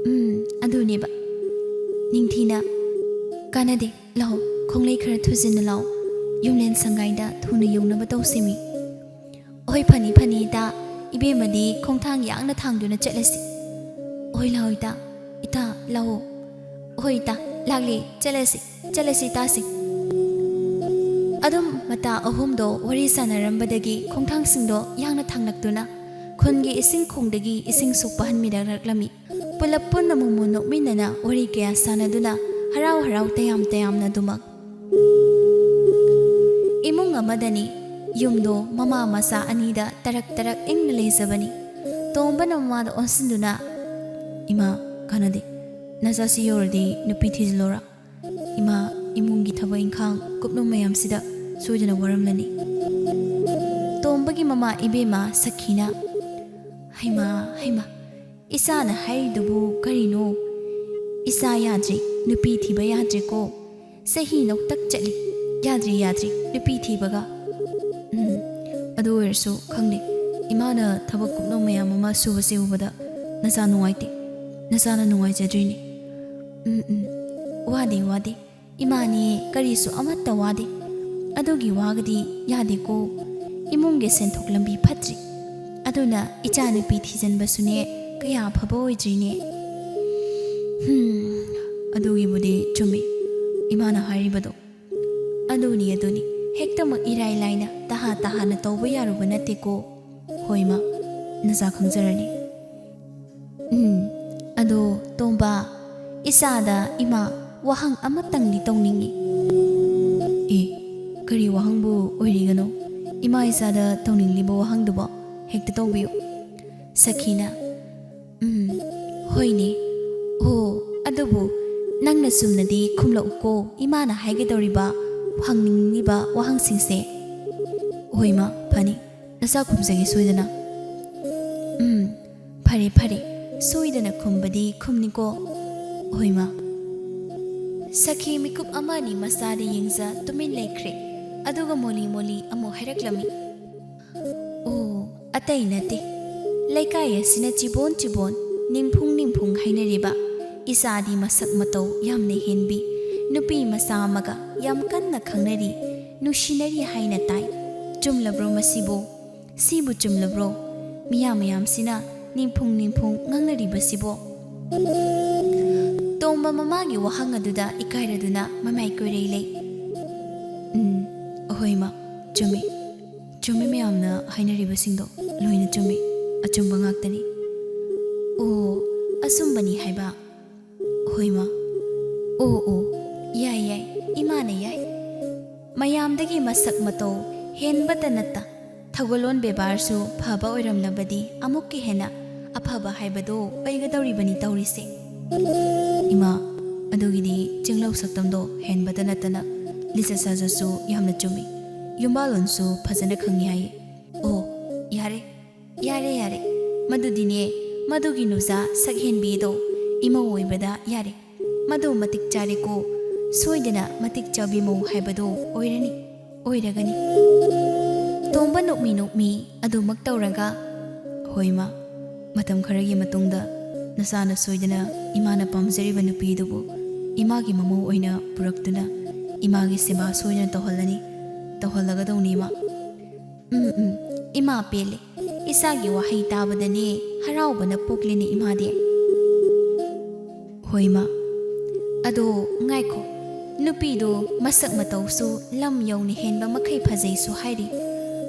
"ꯎꯝ, ꯑꯗꯨꯅꯦꯕ"꯫ ꯅꯤꯡꯊꯤꯅ, "ꯀꯥꯟꯅꯗꯦ, ꯂꯥꯛꯑꯣ, ꯈꯣꯡꯂꯩ ꯈꯔ ꯊꯨꯖꯤꯟꯅ ꯂꯥꯛꯑꯣ꯫ ꯌꯨꯝꯂꯦꯟ ꯁꯪꯒꯥꯏꯗ ꯊꯨꯅ ꯌꯧꯅꯕ ꯇꯧꯁꯤꯃꯤ"꯫ "ꯍꯣꯏ, ꯐꯅꯤ, ꯐꯅꯤ ꯏꯇꯥ꯫ ꯏꯕꯦꯝꯃꯗꯤ ꯈꯣꯡꯊꯥꯡ ꯌꯥꯡꯅ ꯊꯥꯡꯗꯨꯅ ꯆꯠꯂꯁꯤ"꯫ "ꯍꯣꯏ, ꯂꯥꯛꯑꯣ ꯏꯇꯥ, ꯏꯇꯥ, ꯂꯥꯛꯑꯣ"꯫ "ꯍꯣꯏ ꯏꯇꯥ, ꯂꯥꯛꯂꯦ, ꯆꯠꯂꯁꯤ, ꯆꯠꯂꯁꯤ ꯏꯇꯥꯁꯤꯡ"꯫ ꯑꯗꯨꯝ ꯃꯇꯥ ꯑꯍꯨꯝꯗꯣ ꯋꯥꯔꯤ ꯁꯥꯟꯅꯔꯝꯕꯗꯒꯤ ꯈꯣꯡꯊꯥꯡꯁꯤꯡꯗꯣ ꯌꯥꯡꯅ ꯊꯥꯡꯂꯛꯇꯨꯅ ꯈꯨꯟꯒꯤ ꯏꯁꯤꯡ ꯈꯣꯡꯗꯒꯤ ꯏꯁꯤꯡ ꯁꯣꯛꯄ ꯍꯟꯃꯤꯔꯛꯂꯝꯃꯤ꯫ ꯄꯨꯂꯞ ꯄꯨꯟꯅ ꯃꯣꯃꯣꯟ ꯅꯣꯛꯃꯤꯟꯅꯅ ꯋꯥꯔꯤ ꯀꯌꯥ ꯁꯥꯟꯅꯗꯨꯅ ꯍꯔꯥꯎ ꯍꯔꯥꯎ ꯇꯌꯥꯝ ꯇꯌꯥꯝꯅ ꯑꯗꯨꯃꯛ꯫ ꯏꯃꯨꯡ ꯑꯃꯗꯅꯤ꯫ ꯌꯨꯝꯗꯣ ꯃꯃꯥ ꯃꯆꯥ ꯑꯅꯤꯗ ꯇꯔꯛ ꯇꯔꯛ ꯏꯪꯅ ꯂꯩꯖꯕꯅꯤ꯫ ꯇꯣꯝꯕꯅ ꯃꯃꯥꯗ ꯑꯣꯟꯁꯤꯟꯗꯨꯅ, "ꯏꯃꯥ, ꯀꯥꯟꯅꯗꯦ꯫ ꯅꯆꯥꯁꯤ ꯌꯧꯔꯗꯤ ꯅꯨꯄꯤ ꯊꯤꯖꯤꯜꯂꯣꯔꯥ? ꯏꯃꯥ, ꯏꯃꯨꯡꯒꯤ ꯊꯕꯛ ꯏꯪꯈꯥꯡ ꯀꯨꯞꯅꯣꯝ ꯃꯌꯥꯝꯁꯤꯗ ꯁꯣꯏꯗꯅ ꯋꯥꯔꯝꯂꯅꯤ"꯫ ꯇꯣꯝꯕꯒꯤ ꯃꯃꯥ ꯏꯕꯦꯝꯃ ꯁꯈꯤꯅ, "ꯍꯩꯃꯥ, ꯍꯩꯃꯥ, ꯏꯆꯥꯅ ꯍꯥꯏꯔꯤꯗꯨꯕꯨ ꯀꯔꯤꯅꯣ? ꯏꯆꯥ ꯌꯥꯗ꯭ꯔꯤ, ꯅꯨꯄꯤ ꯊꯤꯕ ꯌꯥꯗ꯭ꯔꯤꯀꯣ꯫ ꯆꯍꯤ ꯅꯧꯇꯛ ꯆꯠꯂꯤ, ꯌꯥꯗ꯭ꯔꯤ, ꯌꯥꯗ꯭ꯔꯤ, ꯅꯨꯄꯤ ꯊꯤꯕꯒ"꯫ "ꯎꯝ, ꯑꯗꯨ ꯑꯣꯏꯔꯁꯨ ꯈꯪꯗꯦ, ꯏꯃꯥꯅ ꯊꯕꯛ ꯀꯨꯞꯅꯣꯝ ꯃꯌꯥꯝ ꯑꯃ ꯁꯨꯕꯁꯦ ꯎꯕꯗ ꯅꯆꯥ ꯅꯨꯡꯉꯥꯏꯇꯦ, ꯅꯆꯥꯅ ꯅꯨꯡꯉꯥꯏꯖꯗ꯭ꯔꯤꯅꯦ"꯫ "ꯎꯝ, ꯎꯝ"꯫ ꯋꯥꯗꯦ, ꯋꯥꯗꯦ꯫ ꯏꯃꯥꯅꯦ, ꯀꯔꯤꯁꯨ ꯑꯃꯠꯇ ꯋꯥꯗꯦ꯫ ꯑꯗꯨꯒꯤ ꯋꯥꯒꯗꯤ ꯌꯥꯗꯦꯀꯣ꯫ ꯏꯃꯨꯡꯒꯤ ꯁꯦꯟꯊꯣꯛ ꯂꯝꯕꯤ ꯐꯠꯇ꯭ꯔꯤ꯫ ꯑꯗꯨꯅ ꯏꯆꯥꯅꯨꯄꯤ ꯊꯤꯖꯤꯟꯕꯁꯨꯅꯦ ꯀꯌꯥ ꯑꯐꯕ ꯑꯣꯏꯗ꯭ꯔꯤꯅꯦ꯫ ꯍꯨꯝ, ꯑꯗꯨꯒꯤꯕꯨꯗꯤ ꯆꯨꯝꯃꯤ ꯏꯃꯥꯅ ꯍꯥꯏꯔꯤꯕꯗꯣ꯫ ꯑꯗꯨꯅꯤ, ꯑꯗꯨꯅꯤ꯫ ꯍꯦꯛꯇꯃꯛ ꯏꯔꯥꯏ ꯂꯥꯏꯅ ꯇꯍꯥ ꯇꯍꯥꯅ ꯇꯧꯕ ꯌꯥꯔꯨꯕ ꯅꯠꯇꯦꯀꯣ꯫ ꯍꯣꯏ, ꯏꯃꯥ, ꯅꯆꯥ ꯈꯪꯖꯔꯅꯤ꯫ ꯎꯝ, ꯑꯗꯣ ꯇꯣꯝꯕ, ꯏꯆꯥꯗ ꯏꯃꯥ ꯋꯥꯍꯪ ꯑꯃꯇꯪꯗꯤ ꯇꯧꯅꯤꯡꯉꯤ꯫ ꯑꯦ, ꯀꯔꯤ ꯋꯥꯍꯪꯕꯨ ꯑꯣꯏꯔꯤꯒꯅꯣ? ꯏꯃꯥ ꯏꯆꯥꯗ ꯇꯧꯅꯤꯡꯂꯤꯕ ꯋꯥꯍꯪꯗꯨꯕꯣ ꯍꯦꯛꯇ ꯇꯧꯕꯤꯌꯨ꯫ ꯁꯈꯤꯅ, ꯎꯝ, ꯍꯣꯏꯅꯦ꯫ ꯑꯣ, ꯑꯗꯨꯕꯨ ꯅꯪꯅ ꯆꯨꯝꯅꯗꯤ ꯈꯨꯝꯂꯛꯎꯀꯣ, ꯏꯃꯥꯅ ꯍꯥꯏꯒꯗꯧꯔꯤꯕ, ꯍꯪꯅꯤꯡꯂꯤꯕ ꯋꯥꯍꯪꯁꯤꯡꯁꯦ꯫ ꯍꯣꯏ, ꯏꯃꯥ, ꯐꯅꯤ꯫ ꯅꯆꯥ ꯈꯨꯝꯖꯒꯦ ꯁꯣꯏꯗꯅ꯫ ꯎꯝ, ꯐꯔꯦ, ꯐꯔꯦ꯫ ꯁꯣꯏꯗꯅ ꯈꯨꯝꯕꯗꯤ ꯈꯨꯝꯅꯤꯀꯣ꯫ ꯍꯣꯏ, ꯏꯃꯥ꯫ ꯁꯈꯤ ꯃꯤꯀꯨꯞ ꯑꯃ ꯑꯅꯤ ꯃꯆꯥꯗ ꯌꯦꯡꯖ ꯇꯨꯃꯤꯟ ꯂꯩꯈ꯭ꯔꯦ꯫ ꯑꯗꯨꯒ ꯃꯣꯂꯤ ꯃꯣꯂꯤ ꯑꯃꯨꯛ ꯍꯥꯏꯔꯛꯂꯝꯃꯤ꯫ ꯑꯣ, ꯑꯇꯩ ꯅꯠꯇꯦ꯫ ꯂꯩꯀꯥꯏ ꯑꯁꯤꯅ ꯆꯤꯕꯣꯟ ꯆꯤꯕꯣꯟ, ꯅꯤꯡꯐꯨꯡ ꯅꯤꯡꯐꯨꯡ ꯍꯥꯏꯅꯔꯤꯕ ꯏꯆꯥꯗꯤ ꯃꯁꯛ ꯃꯇꯧ ꯌꯥꯝꯅ ꯍꯦꯟꯕꯤ ꯅꯨꯄꯤ ꯃꯆꯥ ꯑꯃꯒ ꯌꯥꯝ ꯀꯟꯅ ꯈꯪꯅꯔꯤ, ꯅꯨꯡꯁꯤꯅꯔꯤ ꯍꯥꯏꯅ ꯇꯥꯏ꯫ ꯆꯨꯝꯂꯕ꯭ꯔꯣ ꯃꯁꯤꯕꯨ? ꯁꯤꯕꯨ ꯆꯨꯝꯂꯕ꯭ꯔꯣ? ꯃꯤꯌꯥꯝ ꯃꯌꯥꯝꯁꯤꯅ ꯅꯤꯡꯐꯨꯡ ꯅꯤꯡꯐꯨꯡ ꯉꯥꯡꯅꯔꯤꯕꯁꯤꯕꯣ? ꯇꯣꯝꯕ ꯃꯃꯥꯒꯤ ꯋꯥꯍꯪ ꯑꯗꯨꯗ ꯏꯀꯥꯏꯔꯗꯨꯅ ꯃꯃꯥꯏ ꯀꯣꯏꯔꯩ ꯂꯩ꯫ ꯎꯝ, ꯑꯍꯣꯏ, ꯏꯃꯥ, ꯆꯨꯝꯃꯤ꯫ ꯆꯨꯝꯃꯤ, ꯃꯌꯥꯝꯅ ꯍꯥꯏꯅꯔꯤꯕꯁꯤꯡꯗꯣ ꯂꯣꯏꯅ ꯆꯨꯝꯃꯤ, ꯑꯆꯨꯝꯕ ꯉꯥꯛꯇꯅꯤ꯫ ꯑꯣ, ꯑꯆꯨꯝꯕꯅꯤ ꯍꯥꯏꯕ? ꯍꯣꯏ, ꯏꯃꯥ꯫ ꯑꯣ, ꯑꯣ, ꯌꯥꯏ, ꯌꯥꯏ, ꯏꯃꯥꯅ ꯌꯥꯏ꯫ ꯃꯌꯥꯝꯗꯒꯤ ꯃꯁꯛ ꯃꯇꯧ ꯍꯦꯟꯕꯇ ꯅꯠꯇ, ꯊꯧꯒꯜꯂꯣꯟ ꯕꯦꯕꯥꯔꯁꯨ ꯐꯕ ꯑꯣꯏꯔꯝꯂꯕꯗꯤ ꯑꯃꯨꯛꯀ ꯍꯦꯟꯅ ꯑꯐꯕ ꯍꯥꯏꯕꯗꯣ ꯑꯣꯏꯒꯗꯧꯔꯤꯕꯅꯤ ꯇꯧꯔꯤꯁꯦ꯫ ꯏꯃꯥ, ꯑꯗꯨꯒꯤꯗꯤ ꯆꯤꯡꯂꯧ ꯁꯛꯇꯝꯗꯣ ꯍꯦꯟꯕꯇ ꯅꯠꯇꯅ ꯂꯤꯆꯠ ꯁꯥꯖꯠꯁꯨ ꯌꯥꯝꯅ ꯆꯨꯝꯃꯤ, ꯌꯨꯝꯕꯥꯜꯂꯣꯟꯁꯨ ꯐꯖꯅ ꯈꯪꯉꯤ ꯍꯥꯏꯌꯦ꯫ ꯑꯣ, ꯌꯥꯔꯦ, ꯌꯥꯔꯦ, ꯌꯥꯔꯦ꯫ ꯃꯗꯨꯗꯤꯅꯦ, ꯃꯗꯨꯒꯤ ꯅꯨꯖꯥ ꯁꯛꯍꯦꯟꯕꯤꯗꯣ ꯏꯃꯧ ꯑꯣꯏꯕꯗ ꯌꯥꯔꯦ꯫ ꯃꯗꯨ ꯃꯇꯤꯛ ꯆꯥꯔꯦꯀꯣ꯫ ꯁꯣꯏꯗꯅ ꯃꯇꯤꯛ ꯆꯥꯕꯤ ꯃꯧ ꯍꯥꯏꯕꯗꯣ ꯑꯣꯏꯔꯅꯤ, ꯑꯣꯏꯔꯒꯅꯤ꯫ ꯇꯣꯝꯕ ꯅꯣꯛꯃꯤ ꯅꯣꯛꯃꯤ ꯑꯗꯨꯃꯛ ꯇꯧꯔꯒ, "ꯍꯣꯏ, ꯏꯃꯥ, ꯃꯇꯝ ꯈꯔꯒꯤ ꯃꯇꯨꯡꯗ ꯅꯆꯥꯅ ꯁꯣꯏꯗꯅ ꯏꯃꯥꯅ ꯄꯥꯝꯖꯔꯤꯕ ꯅꯨꯄꯤꯗꯨꯕꯨ ꯏꯃꯥꯒꯤ ꯃꯃꯧ ꯑꯣꯏꯅ ꯄꯨꯔꯛꯇꯨꯅ ꯏꯃꯥꯒꯤ ꯁꯦꯕꯥ ꯁꯣꯏꯗꯅ ꯇꯧꯍꯜꯂꯅꯤ꯫ ꯇꯧꯍꯜꯂꯒꯗꯧꯅꯤ, ꯏꯃꯥ꯫ ꯎꯝ, ꯎꯝ, ꯏꯃꯥ ꯄꯦꯜꯂꯦ꯫ ꯏꯆꯥꯒꯤ ꯋꯥꯍꯩ ꯇꯥꯕꯗꯅꯦ ꯍꯔꯥꯎꯕꯅ ꯄꯣꯛꯂꯦꯅꯦ, ꯏꯃꯥꯗꯤ꯫ ꯍꯣꯏ, ꯏꯃꯥ꯫ ꯑꯗꯣ ꯉꯥꯏꯈꯣ, ꯅꯨꯄꯤꯗꯣ ꯃꯁꯛ ꯃꯇꯧꯁꯨ ꯂꯝ ꯌꯧꯅ ꯍꯦꯟꯕ ꯃꯈꯩ ꯐꯖꯩꯁꯨ ꯍꯥꯏꯔꯤ꯫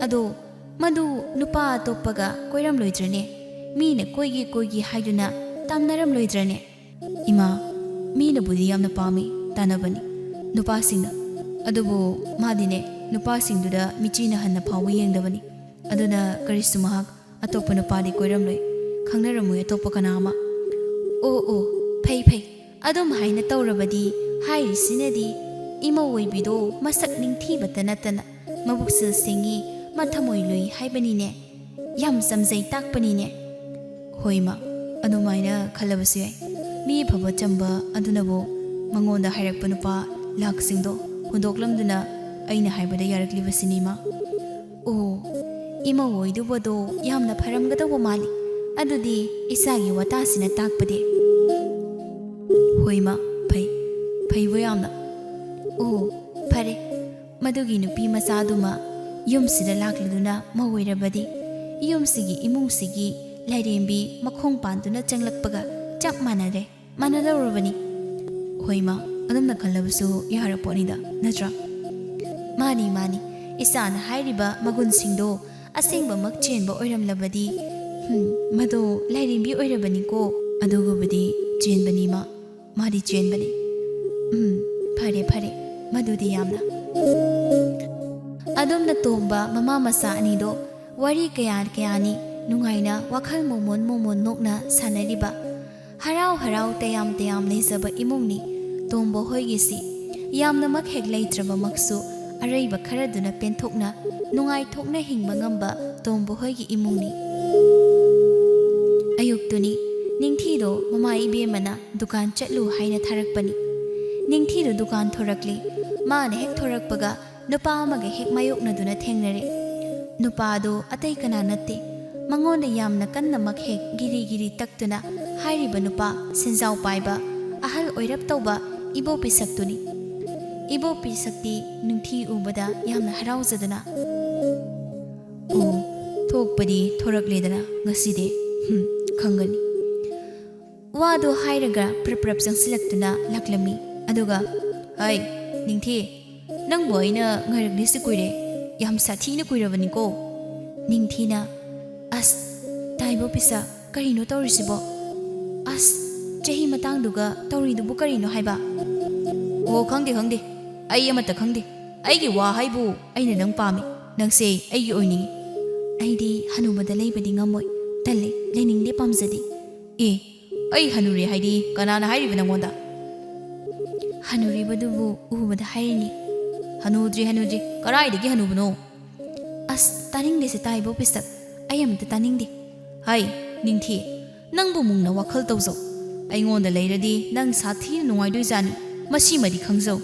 ꯑꯗꯣ ꯃꯗꯨ ꯅꯨꯄꯥ ꯑꯇꯣꯞꯄꯒ ꯀꯣꯏꯔꯝꯂꯣꯏꯗ꯭ꯔꯅꯦ? ꯃꯤꯅ ꯀꯣꯏꯒꯦ ꯀꯣꯏꯒꯦ ꯍꯥꯏꯗꯨꯅ ꯇꯝꯅꯔꯝꯂꯣꯏꯗ꯭ꯔꯅꯦ? ꯏꯃꯥ, ꯃꯤꯅꯕꯨꯗꯤ ꯌꯥꯝꯅ ꯄꯥꯝꯃꯤ, ꯇꯥꯟꯅꯕꯅꯤ ꯅꯨꯄꯥꯁꯤꯡꯅ꯫ ꯑꯗꯨꯕꯨ ꯃꯥꯗꯤꯅꯦ, ꯅꯨꯄꯥꯁꯤꯡꯗꯨꯗ ꯃꯤꯆꯤꯅ ꯍꯟꯅ ꯐꯥꯎꯕ ꯌꯦꯡꯗꯕꯅꯤ꯫ ꯑꯗꯨꯅ ꯀꯔꯤꯁꯨ ꯃꯍꯥꯛ ꯑꯇꯣꯞꯄ ꯅꯨꯄꯥꯗꯤ ꯀꯣꯏꯔꯝꯂꯣꯏ, ꯈꯪꯅꯔꯝꯃꯣꯏ ꯑꯇꯣꯞꯄ ꯀꯅꯥ ꯑꯃ꯫ ꯑꯣ, ꯑꯣ, ꯐꯩ, ꯐꯩ꯫ ꯑꯗꯨꯝ ꯍꯥꯏꯅ ꯇꯧꯔꯕꯗꯤ ꯍꯥꯏꯔꯤꯁꯤꯅꯗꯤ ꯏꯃꯧ ꯑꯣꯏꯕꯤꯗꯣ ꯃꯁꯛ ꯅꯤꯡꯊꯤꯕꯇ ꯅꯠꯇꯅ ꯃꯕꯨꯛꯁꯤꯜ ꯁꯦꯡꯉꯤ, ꯃꯊꯃꯣꯏ ꯂꯨꯏ ꯍꯥꯏꯕꯅꯤꯅꯦ꯫ ꯌꯥꯝ ꯆꯝꯖꯩ ꯇꯥꯛꯄꯅꯤꯅꯦ꯫ ꯍꯣꯏ, ꯏꯃꯥ, ꯑꯗꯨꯃꯥꯏꯅ ꯈꯜꯂꯕꯁꯨ ꯌꯥꯏ꯫ ꯃꯤ ꯑꯐꯕ ꯆꯝꯕ ꯑꯗꯨꯅꯕꯨ ꯃꯉꯣꯟꯗ ꯍꯥꯏꯔꯛꯄ ꯅꯨꯄꯥ ꯂꯥꯛꯁꯤꯡꯗꯣ ꯍꯨꯟꯗꯣꯛꯂꯝꯗꯨꯅ ꯑꯩꯅ ꯍꯥꯏꯕꯗ ꯌꯥꯔꯛꯂꯤꯕꯁꯤꯅꯤ, ꯏꯃꯥ꯫ ꯑꯣ, ꯏꯃꯧ ꯑꯣꯏꯗꯨꯕꯗꯣ ꯌꯥꯝꯅ ꯐꯔꯝꯒꯗꯧꯕ ꯃꯥꯜꯂꯤ꯫ ꯑꯗꯨꯗꯤ ꯏꯆꯥꯒꯤ ꯋꯥꯇꯥꯁꯤꯅ ꯇꯥꯛꯄꯗꯤ? ꯍꯣꯏ, ꯏꯃꯥ, ꯐꯩ, ꯐꯩꯕꯨ ꯌꯥꯝꯅ꯫ ꯑꯣ, ꯐꯔꯦ, ꯃꯗꯨꯒꯤ ꯅꯨꯄꯤ ꯃꯆꯥꯗꯨꯃ ꯌꯨꯝꯁꯤꯗ ꯂꯥꯛꯂꯗꯨꯅ ꯃꯧ ꯑꯣꯏꯔꯕꯗꯤ ꯌꯨꯝꯁꯤꯒꯤ ꯏꯃꯨꯡꯁꯤꯒꯤ ꯂꯥꯏꯔꯦꯝꯕꯤ ꯃꯈꯣꯡ ꯄꯥꯟꯗꯨꯅ ꯆꯪꯂꯛꯄꯒ ꯆꯞ ꯃꯥꯟꯅꯔꯦ, ꯃꯥꯟꯅꯗꯧꯔꯕꯅꯤ꯫ ꯍꯣꯏ, ꯏꯃꯥ, ꯑꯗꯨꯝꯅ ꯈꯜꯂꯕꯁꯨ ꯌꯥꯔꯄꯣꯠꯅꯤꯗ, ꯅꯠꯇ꯭ꯔꯥ? ꯃꯥꯅꯤ, ꯃꯥꯅꯤ, ꯏꯆꯥꯅ ꯍꯥꯏꯔꯤꯕ ꯃꯒꯨꯟꯁꯤꯡꯗꯣ ꯑꯁꯦꯡꯕꯃꯛ ꯆꯦꯟꯕ ꯑꯣꯏꯔꯝꯂꯕꯗꯤ, ꯍꯨꯝ, ꯃꯗꯣ ꯂꯥꯏꯔꯦꯝꯕꯤ ꯑꯣꯏꯔꯕꯅꯤꯀꯣ꯫ ꯑꯗꯨꯒꯨꯕꯨꯗꯤ ꯆꯦꯟꯕꯅꯤ, ꯏꯃꯥ, ꯃꯥꯗꯤ ꯆꯦꯟꯕꯅꯤ꯫ ꯎꯝ, ꯐꯔꯦ, ꯐꯔꯦ, ꯃꯗꯨꯗꯤ ꯌꯥꯝꯅ꯫ ꯑꯗꯣꯝꯅ ꯇꯣꯝꯕ ꯃꯃꯥ ꯃꯆꯥ ꯑꯅꯤꯗꯣ ꯋꯥꯔꯤ ꯀꯌꯥ ꯀꯌꯥꯅꯤ ꯅꯨꯡꯉꯥꯏꯅ ꯋꯥꯈꯜ ꯃꯣꯃꯣꯟ ꯃꯣꯃꯣꯟ ꯅꯣꯛꯅ ꯁꯥꯟꯅꯔꯤꯕ꯫ ꯍꯔꯥꯎ ꯍꯔꯥꯎ ꯇꯌꯥꯝ ꯇꯌꯥꯝ ꯂꯩꯖꯕ ꯏꯃꯨꯡꯅꯤ ꯇꯣꯝꯕ ꯍꯣꯏꯒꯤꯁꯤ꯫ ꯌꯥꯝꯅꯃꯛ ꯍꯦꯛ ꯂꯩꯇ꯭ꯔꯕꯃꯛꯁꯨ ꯑꯔꯩꯕ ꯈꯔꯗꯨꯅ ꯄꯦꯟꯊꯣꯛꯅ ꯅꯨꯡꯉꯥꯏꯊꯣꯛꯅ ꯍꯤꯡꯕ ꯉꯝꯕ ꯇꯣꯝꯕ ꯍꯣꯏꯒꯤ ꯏꯃꯨꯡꯅꯤ꯫ ꯑꯌꯨꯛꯇꯨꯅꯤ, ꯅꯤꯡꯊꯤꯗꯣ ꯃꯃꯥ ꯏꯕꯦꯝꯃꯅ ꯗꯨꯀꯥꯟ ꯆꯠꯂꯨ ꯍꯥꯏꯅ ꯊꯥꯔꯛꯄꯅꯤ꯫ ꯅꯤꯡꯊꯤꯗꯣ ꯗꯨꯀꯥꯟ ꯊꯣꯔꯛꯂꯤ꯫ ꯃꯥꯅ ꯍꯦꯛ ꯊꯣꯔꯛꯄꯒ ꯅꯨꯄꯥ ꯑꯃꯒ ꯍꯦꯛ ꯃꯥꯌꯣꯛꯅꯗꯨꯅ ꯊꯦꯡꯅꯔꯦ꯫ ꯅꯨꯄꯥꯗꯨ ꯑꯇꯩ ꯀꯅꯥ ꯅꯠꯇꯦ, ꯃꯉꯣꯟꯗ ꯌꯥꯝꯅ ꯀꯟꯅꯃꯛ ꯍꯦꯛ ꯒꯤꯔꯤ ꯒꯤꯔꯤ ꯇꯛꯇꯨꯅ ꯍꯥꯏꯔꯤꯕ ꯅꯨꯄꯥ ꯁꯦꯟꯖꯥꯎ ꯄꯥꯏꯕ, ꯑꯍꯜ ꯑꯣꯏꯔꯞ ꯇꯧꯕ ꯏꯕꯣ ꯄꯤꯁꯛꯇꯨꯅꯤ꯫ ꯏꯕꯣ ꯄꯤꯁꯛꯇꯤ ꯅꯤꯡꯊꯤ ꯎꯕꯗ ꯌꯥꯝꯅ ꯍꯔꯥꯎꯖꯗꯨꯅ, "ꯑꯣ, ꯊꯣꯛꯄꯗꯤ ꯊꯣꯔꯛꯂꯦꯗꯅ ꯉꯁꯤꯗꯤ꯫ ꯍꯨꯝ, ꯈꯪꯒꯅꯤ"꯫ ꯋꯥꯗꯨ ꯍꯥꯏꯔꯒ ꯄ꯭ꯔꯞ ꯄ꯭ꯔꯞ ꯆꯪꯁꯤꯜꯂꯛꯇꯨꯅ ꯂꯥꯛꯂꯝꯃꯤ꯫ ꯑꯗꯨꯒ, "ꯍꯩ, ꯅꯤꯡꯊꯤ, ꯅꯪꯕꯨ ꯑꯩꯅ ꯉꯥꯏꯔꯛꯂꯤꯁꯤ ꯀꯨꯏꯔꯦ꯫ ꯌꯥꯝ ꯁꯥꯊꯤꯅ ꯀꯨꯏꯔꯕꯅꯤꯀꯣ"꯫ ꯅꯤꯡꯊꯤꯅ, "ꯑꯁ, ꯇꯥꯏꯕꯣ ꯄꯤꯁꯛ, ꯀꯔꯤꯅꯣ ꯇꯧꯔꯤꯁꯤꯕꯣ? ꯑꯁ, ꯆꯍꯤ ꯃꯇꯥꯡꯗꯨꯒ ꯇꯧꯔꯤꯗꯨꯕꯨ ꯀꯔꯤꯅꯣ ꯍꯥꯏꯕ?" "ꯑꯣ, ꯈꯪꯗꯦ, ꯈꯪꯗꯦ꯫ ꯑꯩ ꯑꯃꯠꯇ ꯈꯪꯗꯦ꯫ ꯑꯩꯒꯤ ꯋꯥ ꯍꯥꯏꯕꯨ ꯑꯩꯅ ꯅꯪ ꯄꯥꯝꯃꯤ꯫ ꯅꯪꯁꯦ ꯑꯩꯒꯤ ꯑꯣꯏꯅꯤꯡꯉꯤ꯫ ꯑꯩꯗꯤ ꯍꯅꯨꯕꯗ ꯂꯩꯕꯗꯤ ꯉꯝꯃꯣꯏ꯫ ꯇꯜꯂꯦ, ꯂꯩꯅꯤꯡꯗꯦ, ꯄꯥꯝꯖꯗꯦ"꯫ "ꯑꯦ, ꯑꯩ ꯍꯅꯨꯔꯦ ꯍꯥꯏꯗꯤ ꯀꯅꯥꯅ ꯍꯥꯏꯔꯤꯕ ꯅꯪꯉꯣꯟꯗ?" "ꯍꯅꯨꯔꯤꯕꯗꯨꯕꯨ ꯎꯕꯗ ꯍꯥꯏꯔꯤꯅꯤ"꯫ "ꯍꯅꯨꯗ꯭ꯔꯤ, ꯍꯅꯨꯗ꯭ꯔꯤ꯫ ꯀꯔꯥꯏꯗꯒꯤ ꯍꯅꯨꯕꯅꯣ?" "ꯑꯁ, ꯇꯥꯅꯤꯡꯗꯦꯁꯦ ꯇꯥꯏꯕꯣ ꯄꯤꯁꯛ꯫ ꯑꯩ ꯑꯃꯇ ꯇꯥꯅꯤꯡꯗꯦ"꯫ "ꯍꯩ, ꯅꯤꯡꯊꯤ, ꯅꯪꯕꯨ ꯃꯨꯟꯅ ꯋꯥꯈꯜ ꯇꯧꯖꯧ꯫ ꯑꯩꯉꯣꯟꯗ ꯂꯩꯔꯗꯤ ꯅꯪ ꯁꯥꯊꯤꯅ ꯅꯨꯡꯉꯥꯏꯗꯣꯏꯖꯥꯠꯅꯤ꯫ ꯃꯁꯤꯃꯗꯤ ꯈꯪꯖꯧ"꯫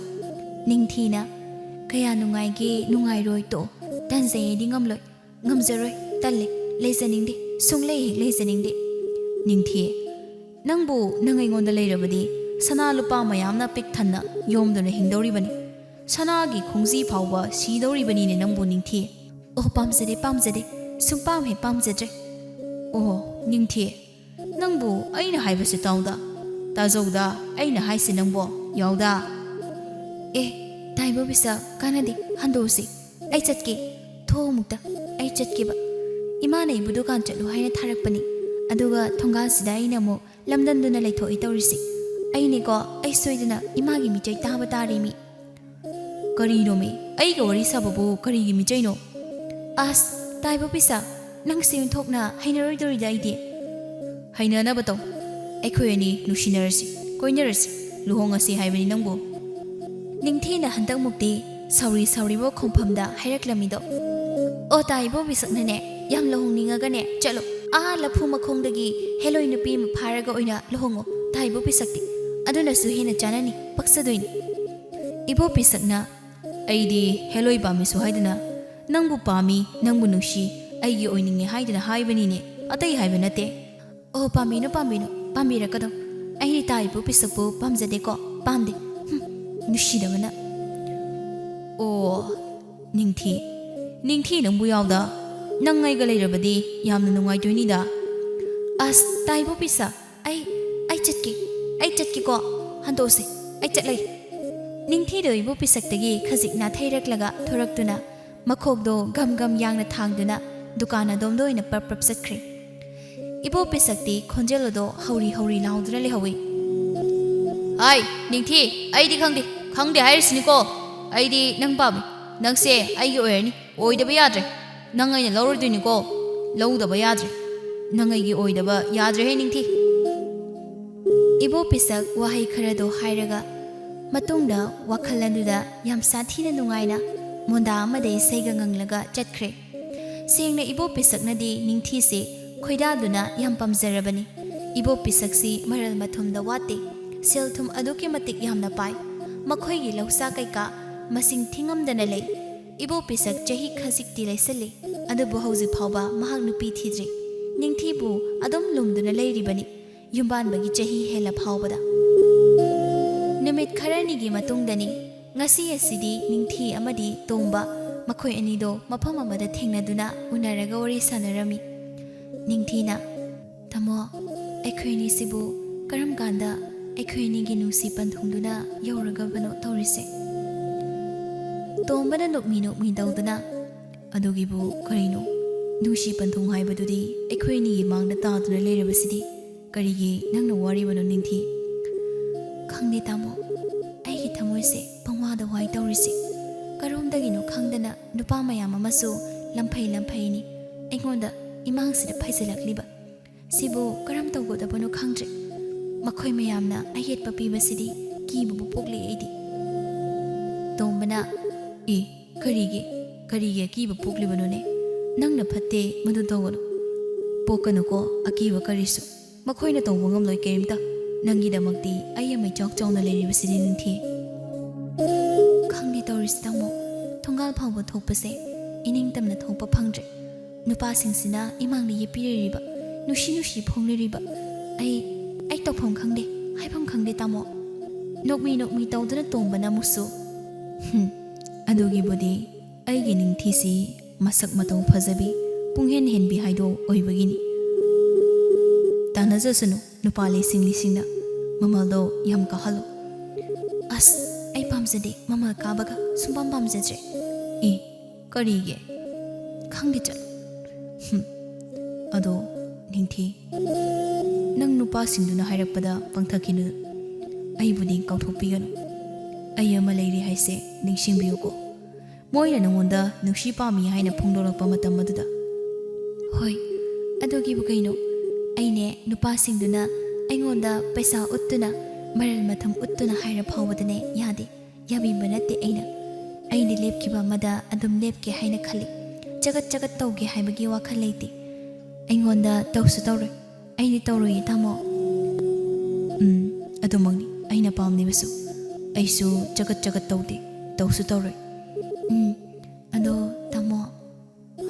ꯅꯤꯡꯊꯤꯅ, "ꯀꯌꯥ ꯅꯨꯡꯉꯥꯏꯒꯦ ꯅꯨꯡꯉꯥꯏꯔꯣꯏ ꯇꯣꯛꯑꯣ꯫ ꯇꯟꯖꯩ ꯑꯩꯗꯤ ꯉꯝꯂꯣꯏ꯫ ꯉꯝꯖꯔꯣꯏ, ꯇꯜꯂꯦ, ꯂꯩꯖꯅꯤꯡꯗꯦ, ꯁꯨꯡꯂꯩ ꯍꯦꯛ ꯂꯩꯖꯅꯤꯡꯗꯦ"꯫ "ꯅꯤꯡꯊꯤ, ꯅꯪꯕꯨ ꯅꯪ ꯑꯩꯉꯣꯟꯗ ꯂꯩꯔꯕꯗꯤ ꯁꯅꯥ ꯂꯨꯄꯥ ꯃꯌꯥꯝꯅ ꯄꯤꯛ ꯊꯟꯅ ꯌꯣꯝꯗꯨꯅ ꯍꯤꯡꯗꯧꯔꯤꯕꯅꯤ꯫ ꯁꯅꯥꯒꯤ ꯈꯣꯡꯖꯤ ꯐꯥꯎꯕ ꯁꯤꯗꯧꯔꯤꯕꯅꯤꯅꯦ ꯅꯪꯕꯨ, ꯅꯤꯡꯊꯤ"꯫ "ꯑꯣ, ꯄꯥꯝꯖꯗꯦ, ꯄꯥꯝꯖꯗꯦ, ꯁꯨꯡꯄꯥꯝ ꯍꯦꯛ ꯄꯥꯝꯖꯗ꯭ꯔꯦ"꯫ "ꯑꯣꯍꯣ, ꯅꯤꯡꯊꯤ, ꯅꯪꯕꯨ ꯑꯩꯅ ꯍꯥꯏꯕꯁꯤ ꯇꯥꯎꯗ, ꯇꯥꯖꯧꯗ, ꯑꯩꯅ ꯍꯥꯏꯁꯤ ꯅꯪꯕꯨ ꯌꯥꯎꯗ"꯫ "ꯑꯦ, ꯇꯥꯏꯕꯣ ꯄꯤꯁꯛ, ꯀꯥꯟꯅꯗꯦ, ꯍꯟꯗꯣꯛꯎꯁꯤ꯫ ꯑꯩ ꯆꯠꯀꯦ, ꯊꯣꯛꯑꯣ ꯑꯃꯨꯛꯇ, ꯑꯩ ꯆꯠꯀꯦꯕ꯫ ꯏꯃꯥꯅ ꯑꯩꯕꯨ ꯗꯨꯀꯥꯟ ꯆꯠꯂꯨ ꯍꯥꯏꯅ ꯊꯥꯔꯛꯄꯅꯤ, ꯑꯗꯨꯒ ꯊꯣꯡꯒꯥꯜꯁꯤꯗ ꯑꯩꯅ ꯑꯃꯨꯛ ꯂꯝꯗꯝꯗꯨꯅ ꯂꯩꯊꯣꯛꯏ ꯇꯧꯔꯤꯁꯦ꯫ ꯑꯩꯅꯦꯀꯣ, ꯑꯩ ꯁꯣꯏꯗꯅ ꯏꯃꯥꯒꯤ ꯃꯤꯆꯩ ꯇꯥꯕ ꯇꯥꯔꯦꯃꯤ"꯫ "ꯀꯔꯤꯅꯣꯃꯤ? ꯑꯩꯒ ꯋꯥꯔꯤ ꯁꯥꯕꯕꯨ ꯀꯔꯤꯒꯤ ꯃꯤꯆꯩꯅꯣ?" "ꯑꯁ, ꯇꯥꯏꯕꯣ ꯄꯤꯁꯛ, ꯅꯪꯁꯦ ꯑꯣꯟꯊꯣꯛꯅ ꯍꯩꯅꯔꯣꯏꯗꯧꯔꯤꯗ ꯑꯩꯗꯤ"꯫ "ꯍꯩꯅꯅꯕ ꯇꯧ꯫ ꯑꯩꯈꯣꯏ ꯑꯅꯤ ꯅꯨꯡꯁꯤꯅꯔꯁꯤ, ꯀꯣꯏꯅꯔꯁꯤ, ꯂꯨꯍꯣꯡꯉꯁꯤ ꯍꯥꯏꯕꯅꯤ ꯅꯪꯕꯨ"꯫ ꯅꯤꯡꯊꯤꯅ ꯍꯟꯗꯛꯃꯨꯛꯇꯤ ꯁꯥꯎꯔꯤ ꯁꯥꯎꯔꯤꯕ ꯈꯣꯡꯐꯝꯗ ꯍꯥꯏꯔꯛꯂꯝꯃꯤꯗꯣ꯫ "ꯑꯣ, ꯇꯥꯏꯕꯣ ꯄꯤꯁꯛꯅꯅꯦ, ꯌꯥꯝ ꯂꯨꯍꯣꯡꯅꯤꯡꯉꯒꯅꯦ, ꯆꯠꯂꯣ, ꯑꯥ ꯂꯐꯨ ꯃꯈꯣꯡꯗꯒꯤ ꯍꯦꯂꯣꯏ ꯅꯨꯄꯤ ꯑꯃ ꯐꯥꯔꯒ ꯑꯣꯏꯅ ꯂꯨꯍꯣꯡꯉꯣ, ꯇꯥꯏꯕꯣ ꯄꯤꯁꯛꯇꯤ꯫ ꯑꯗꯨꯅꯁꯨ ꯍꯦꯟꯅ ꯆꯥꯅꯅꯤ, ꯄꯛꯆꯗꯣꯏꯅꯤ"꯫ ꯏꯕꯣ ꯄꯤꯁꯛꯅ, "ꯑꯩꯗꯤ ꯍꯦꯂꯣꯏ ꯄꯥꯝꯃꯤꯁꯨ ꯍꯥꯏꯗꯅ ꯅꯪꯕꯨ ꯄꯥꯝꯃꯤ, ꯅꯪꯕꯨ ꯅꯨꯡꯁꯤ, ꯑꯩꯒꯤ ꯑꯣꯏꯅꯤꯡꯉꯤ ꯍꯥꯏꯗꯅ ꯍꯥꯏꯕꯅꯤꯅꯦ, ꯑꯇꯩ ꯍꯥꯏꯕ ꯅꯠꯇꯦ"꯫ "ꯑꯣ, ꯄꯥꯝꯕꯤꯅꯨ, ꯄꯥꯝꯕꯤꯅꯨ, ꯄꯥꯝꯕꯤꯔꯛꯀꯅꯨ꯫ ꯑꯩꯗꯤ ꯇꯥꯏꯕꯣ ꯄꯤꯁꯛꯄꯨ ꯄꯥꯝꯖꯗꯦꯀꯣ"꯫ ꯄꯥꯝꯗꯦ꯫ ꯍꯨꯝ, ꯅꯨꯡꯁꯤꯗꯕꯅ꯫ ꯑꯣ, ꯅꯤꯡꯊꯤ꯫ ꯅꯤꯡꯊꯤ ꯅꯪꯕꯨ ꯌꯥꯎꯗ꯫ ꯅꯪ ꯑꯩꯒ ꯂꯩꯔꯕꯗꯤ ꯌꯥꯝꯅ ꯅꯨꯡꯉꯥꯏꯗꯣꯏꯅꯤꯗ꯫ ꯑꯁ, ꯇꯥꯏꯕꯣ ꯄꯤꯁꯛ, ꯑꯩ, ꯑꯩ ꯆꯠꯀꯦ, ꯑꯩ ꯆꯠꯀꯦꯀꯣ꯫ ꯍꯟꯗꯣꯛꯁꯦ, ꯑꯩ ꯆꯠꯂꯒꯦ꯫ ꯅꯤꯡꯊꯤꯗꯣ ꯏꯕꯣ ꯄꯤꯁꯛꯇꯒꯤ ꯈꯖꯤꯛ ꯅꯥꯊꯩꯔꯛꯂꯒ ꯊꯣꯔꯛꯇꯨꯅ ꯃꯈꯣꯛꯗꯣ ꯒꯝ ꯒꯝ ꯌꯥꯡꯅ ꯊꯥꯡꯗꯨꯅ ꯗꯨꯀꯥꯟ ꯑꯗꯣꯝꯗ ꯑꯣꯏꯅ ꯄ꯭ꯔꯞ ꯄ꯭ꯔꯞ ꯆꯠꯈ꯭ꯔꯦ꯫ ꯏꯕꯣ ꯄꯤꯁꯛꯇꯤ ꯈꯣꯟꯖꯦꯜ ꯑꯗꯣ ꯍꯧꯔꯤ ꯍꯧꯔꯤ ꯂꯥꯎꯗꯨꯅ ꯂꯩꯍꯧꯏ꯫ "ꯍꯥꯏ, ꯅꯤꯡꯊꯤ, ꯑꯩꯗꯤ ꯈꯪꯗꯦ, ꯈꯪꯗꯦ ꯍꯥꯏꯔꯤꯁꯤꯅꯤꯀꯣ꯫ ꯑꯩꯗꯤ ꯅꯪ ꯄꯥꯝꯃꯤ꯫ ꯅꯪꯁꯦ ꯑꯩꯒꯤ ꯑꯣꯏꯔꯅꯤ꯫ ꯑꯣꯏꯗꯕ ꯌꯥꯗ꯭ꯔꯦ꯫ ꯅꯪ ꯑꯩꯅ ꯂꯧꯔꯗꯣꯏꯅꯤꯀꯣ꯫ ꯂꯧꯗꯕ ꯌꯥꯗ꯭ꯔꯦ꯫ ꯅꯪ ꯑꯩꯒꯤ ꯑꯣꯏꯗꯕ ꯌꯥꯗ꯭ꯔꯦꯍꯦ, ꯅꯤꯡꯊꯤ꯫" ꯏꯕꯣ ꯄꯤꯁꯛ ꯋꯥꯍꯩ ꯈꯔꯗꯣ ꯍꯥꯏꯔꯒ ꯃꯇꯨꯡꯗ ꯋꯥꯈꯜ ꯑꯗꯨꯗ ꯌꯥꯝ ꯁꯥꯊꯤꯅ ꯅꯨꯡꯉꯥꯏꯅ ꯃꯣꯟꯗꯥ ꯑꯃꯗ ꯏꯁꯩꯒ ꯉꯪꯂꯒ ꯆꯠꯈ꯭ꯔꯦ꯫ ꯁꯦꯡꯅ ꯏꯕꯣ ꯄꯤꯁꯛꯅꯗꯤ ꯅꯤꯡꯊꯤꯁꯦ ꯈꯣꯏꯗꯥꯗꯨꯅ ꯌꯥꯝ ꯄꯥꯝꯖꯔꯕꯅꯤ꯫ ꯏꯕꯣ ꯄꯤꯁꯛꯁꯤ ꯃꯔꯜ ꯃꯊꯨꯝꯗ ꯋꯥꯠꯇꯦ꯫ ꯁꯦꯜ ꯊꯨꯝ ꯑꯗꯨꯛꯀꯤ ꯃꯇꯤꯛ ꯌꯥꯝꯅ ꯄꯥꯏ꯫ ꯃꯈꯣꯏꯒꯤ ꯂꯧꯁꯥ ꯀꯩꯀꯥ ꯃꯁꯤꯡ ꯊꯤꯉꯝꯗꯅ ꯂꯩ꯫ ꯏꯕꯣ ꯄꯤꯁꯛ ꯆꯍꯤ ꯈꯖꯤꯛꯇꯤ ꯂꯩꯁꯜꯂꯤ, ꯑꯗꯨꯕꯨ ꯍꯧꯖꯤꯛ ꯐꯥꯎꯕ ꯃꯍꯥꯛ ꯅꯨꯄꯤ ꯊꯤꯗ꯭ꯔꯤ꯫ ꯅꯤꯡꯊꯤꯕꯨ ꯑꯗꯨꯝ ꯂꯨꯝꯗꯨꯅ ꯂꯩꯔꯤꯕꯅꯤ, ꯌꯨꯝꯕꯥꯟꯕꯒꯤ ꯆꯍꯤ ꯍꯦꯜꯂ ꯐꯥꯎꯕꯗ꯫ ꯅꯨꯃꯤꯠ ꯈꯔꯅꯤꯒꯤ ꯃꯇꯨꯡꯗꯅꯤ꯫ ꯉꯁꯤ ꯑꯁꯤꯗꯤ ꯅꯤꯡꯊꯤ ꯑꯃꯗꯤ ꯇꯣꯝꯕ ꯃꯈꯣꯏ ꯑꯅꯤꯗꯣ ꯃꯐꯝ ꯑꯃꯗ ꯊꯦꯡꯅꯗꯨꯅ ꯎꯅꯔꯒ ꯋꯥꯔꯤ ꯁꯥꯟꯅꯔꯝꯃꯤ꯫ ꯅꯤꯡꯊꯤꯅ, "ꯇꯥꯃꯣ, ꯑꯩꯈꯣꯏ ꯑꯅꯤꯁꯤꯕꯨ ꯀꯔꯝ ꯀꯥꯟꯗ ꯑꯩꯈꯣꯏ ꯑꯅꯤꯒꯤ ꯅꯨꯡꯁꯤ ꯄꯟꯊꯨꯡꯗꯨꯅ ꯌꯧꯔꯒꯕꯅꯣ ꯇꯧꯔꯤꯁꯦ?" ꯇꯣꯝꯕꯅ ꯅꯣꯛꯃꯤ ꯅꯣꯛꯃꯤ ꯇꯧꯗꯨꯅ, "ꯑꯗꯨꯒꯤꯕꯨ ꯀꯔꯤꯅꯣ? ꯅꯨꯡꯁꯤ ꯄꯟꯊꯨꯡ ꯍꯥꯏꯕꯗꯨꯗꯤ ꯑꯩꯈꯣꯏ ꯑꯅꯤꯒꯤ ꯃꯥꯡꯗ ꯇꯥꯗꯨꯅ ꯂꯩꯔꯕꯁꯤꯗꯤ꯫ ꯀꯔꯤꯒꯤ ꯅꯪꯅ ꯋꯥꯔꯤꯕꯅꯣ, ꯅꯤꯡꯊꯤ?" "ꯈꯪꯗꯦ ꯇꯥꯃꯣ, ꯑꯩꯒꯤ ꯊꯃꯣꯏꯁꯦ ꯄꯪꯋꯥꯗ ꯋꯥꯏ ꯇꯧꯔꯤꯁꯦ꯫ ꯀꯔꯣꯝꯗꯒꯤꯅꯣ ꯈꯪꯗꯅ ꯅꯨꯄꯥ ꯃꯌꯥꯝ ꯑꯃꯁꯨ ꯂꯝꯐꯩ ꯂꯝꯐꯩꯅꯤ ꯑꯩꯉꯣꯟꯗ ꯏꯃꯥꯡꯁꯤꯗ ꯐꯩꯖꯜꯂꯛꯂꯤꯕ꯫ ꯁꯤꯕꯨ ꯀꯔꯝ ꯇꯧꯒꯗꯕꯅꯣ ꯈꯪꯗ꯭ꯔꯦ꯫ ꯃꯈꯣꯏ ꯃꯌꯥꯝꯅ ꯑꯌꯦꯠꯄ ꯄꯤꯕꯁꯤꯗꯤ ꯀꯤꯕꯕꯨ ꯄꯣꯛꯂꯦ ꯑꯩꯗꯤ꯫" ꯇꯣꯝꯕꯅ, "ꯑꯦ, ꯀꯔꯤꯒꯤ, ꯀꯔꯤꯒꯤ ꯑꯀꯤꯕ ꯄꯣꯛꯂꯤꯕꯅꯣꯅꯦ? ꯅꯪꯅ ꯐꯠꯇꯦ, ꯃꯗꯨ ꯇꯧꯒꯅꯨ꯫ ꯄꯣꯛꯀꯅꯨꯀꯣ ꯑꯀꯤꯕ ꯀꯔꯤꯁꯨ꯫ ꯃꯈꯣꯏꯅ ꯇꯧꯕ ꯉꯝꯂꯣꯏ ꯀꯔꯤꯝꯇ꯫ ꯅꯪꯒꯤꯗꯃꯛꯇꯤ ꯑꯩ ꯑꯃ ꯏꯆꯥꯎ ꯆꯥꯎꯅ ꯂꯩꯔꯤꯕꯁꯤꯗꯤ, ꯅꯤꯡꯊꯤ꯫" ꯈꯪꯗꯦ ꯇꯧꯔꯤꯁꯤ ꯇꯥꯃꯣ, ꯊꯣꯡꯒꯥꯜ ꯐꯥꯎꯕ ꯊꯣꯛꯄꯁꯦ ꯏꯅꯤꯡꯇꯝꯅ ꯊꯣꯛꯄ ꯐꯪꯗ꯭ꯔꯦ꯫ ꯅꯨꯄꯥꯁꯤꯡꯁꯤꯅ ꯏꯃꯥꯡꯗ ꯌꯦꯞꯄꯤꯔꯤꯕ, ꯅꯨꯡꯁꯤ ꯅꯨꯡꯁꯤ ꯐꯣꯡꯂꯤꯔꯤꯕ꯫ ꯑꯩ, ꯑꯩ ꯇꯧꯐꯝ ꯈꯪꯗꯦ, ꯍꯥꯏꯐꯝ ꯈꯪꯗꯦ ꯇꯥꯃꯣ꯫ ꯅꯣꯛꯃꯤ ꯅꯣꯛꯃꯤ ꯇꯧꯗꯨꯅ ꯇꯣꯝꯕꯅ ꯑꯃꯨꯛꯁꯨ, "ꯍꯨꯝ, ꯑꯗꯨꯒꯤꯕꯨꯗꯤ ꯑꯩꯒꯤ ꯅꯤꯡꯊꯤꯁꯤ ꯃꯁꯛ ꯃꯇꯧ ꯐꯖꯕꯤ, ꯄꯨꯡꯍꯦꯟ ꯍꯦꯟꯕꯤ ꯍꯥꯏꯗꯣ ꯑꯣꯏꯕꯒꯤꯅꯤ꯫ ꯇꯥꯟꯅꯖꯁꯅꯨ, ꯅꯨꯄꯥ ꯂꯤꯁꯤꯡ ꯂꯤꯁꯤꯡꯅ꯫ ꯃꯃꯜꯗꯣ ꯌꯥꯝ ꯀꯥꯍꯜꯂꯨ꯫" "ꯑꯁ, ꯑꯩ ꯄꯥꯝꯖꯗꯦ, ꯃꯃꯜ ꯀꯥꯕꯒ ꯁꯨꯡꯄꯥꯝ ꯄꯥꯝꯖꯗ꯭ꯔꯦ꯫" "ꯑꯦ, ꯀꯔꯤꯒꯤ?" "ꯈꯪꯗꯦ, ꯆꯠꯂꯣ꯫" "ꯍꯨꯝ, ꯑꯗꯣ ꯅꯤꯡꯊꯤ, ꯅꯪ ꯅꯨꯄꯥꯁꯤꯡꯗꯨꯅ ꯍꯥꯏꯔꯛꯄꯗ ꯄꯪꯊꯛꯈꯤꯅꯨ꯫ ꯑꯩꯕꯨꯗꯤ ꯀꯥꯎꯊꯣꯛꯄꯤꯒꯅꯨ꯫ ꯑꯩ ꯑꯃ ꯂꯩꯔꯤ ꯍꯥꯏꯁꯦ ꯅꯤꯡꯁꯤꯡꯕꯤꯌꯨꯀꯣ, ꯃꯣꯏꯅ ꯅꯉꯣꯟꯗ ꯅꯨꯡꯁꯤ ꯄꯥꯝꯃꯤ ꯍꯥꯏꯅ ꯐꯣꯡꯗꯣꯛꯂꯛꯄ ꯃꯇꯝ ꯑꯗꯨꯗ꯫" "ꯍꯣꯏ, ꯑꯗꯨꯒꯤꯕꯨ ꯀꯩꯅꯣ? ꯑꯩꯅꯦ, ꯅꯨꯄꯥꯁꯤꯡꯗꯨꯅ ꯑꯩꯉꯣꯟꯗ ꯄꯩꯁꯥ ꯎꯠꯇꯨꯅ, ꯃꯔꯜ ꯃꯊꯨꯝ ꯎꯠꯇꯨꯅ ꯍꯥꯏꯔ ꯐꯥꯎꯕꯗꯅꯦ ꯌꯥꯗꯦ꯫ ꯌꯥꯕꯤꯕ ꯅꯠꯇꯦ ꯑꯩꯅ꯫ ꯑꯩꯗꯤ ꯂꯦꯞꯈꯤꯕ ꯑꯃꯗ ꯑꯗꯨꯝ ꯂꯦꯞꯀꯦ ꯍꯥꯏꯅ ꯈꯜꯂꯤ꯫ ꯆꯒꯠ ꯆꯒꯠ ꯇꯧꯒꯦ ꯍꯥꯏꯕꯒꯤ ꯋꯥꯈꯜ ꯂꯩꯇꯦ꯫ ꯑꯩꯉꯣꯟꯗ ꯇꯧꯁꯨ ꯇꯧꯔꯣꯏ꯫ ꯑꯩꯗꯤ ꯇꯧꯔꯣꯏꯌꯦ, ꯇꯥꯃꯣ꯫" "ꯎꯝ, ꯑꯗꯨꯃꯛꯅꯤ ꯑꯩꯅ ꯄꯥꯝꯂꯤꯕꯁꯨ꯫ ꯑꯩꯁꯨ ꯆꯒꯠ ꯆꯒꯠ ꯇꯧꯗꯦ, ꯇꯧꯁꯨ ꯇꯧꯔꯣꯏ꯫" "ꯎꯝ, ꯑꯗꯣ ꯇꯥꯃꯣ꯫"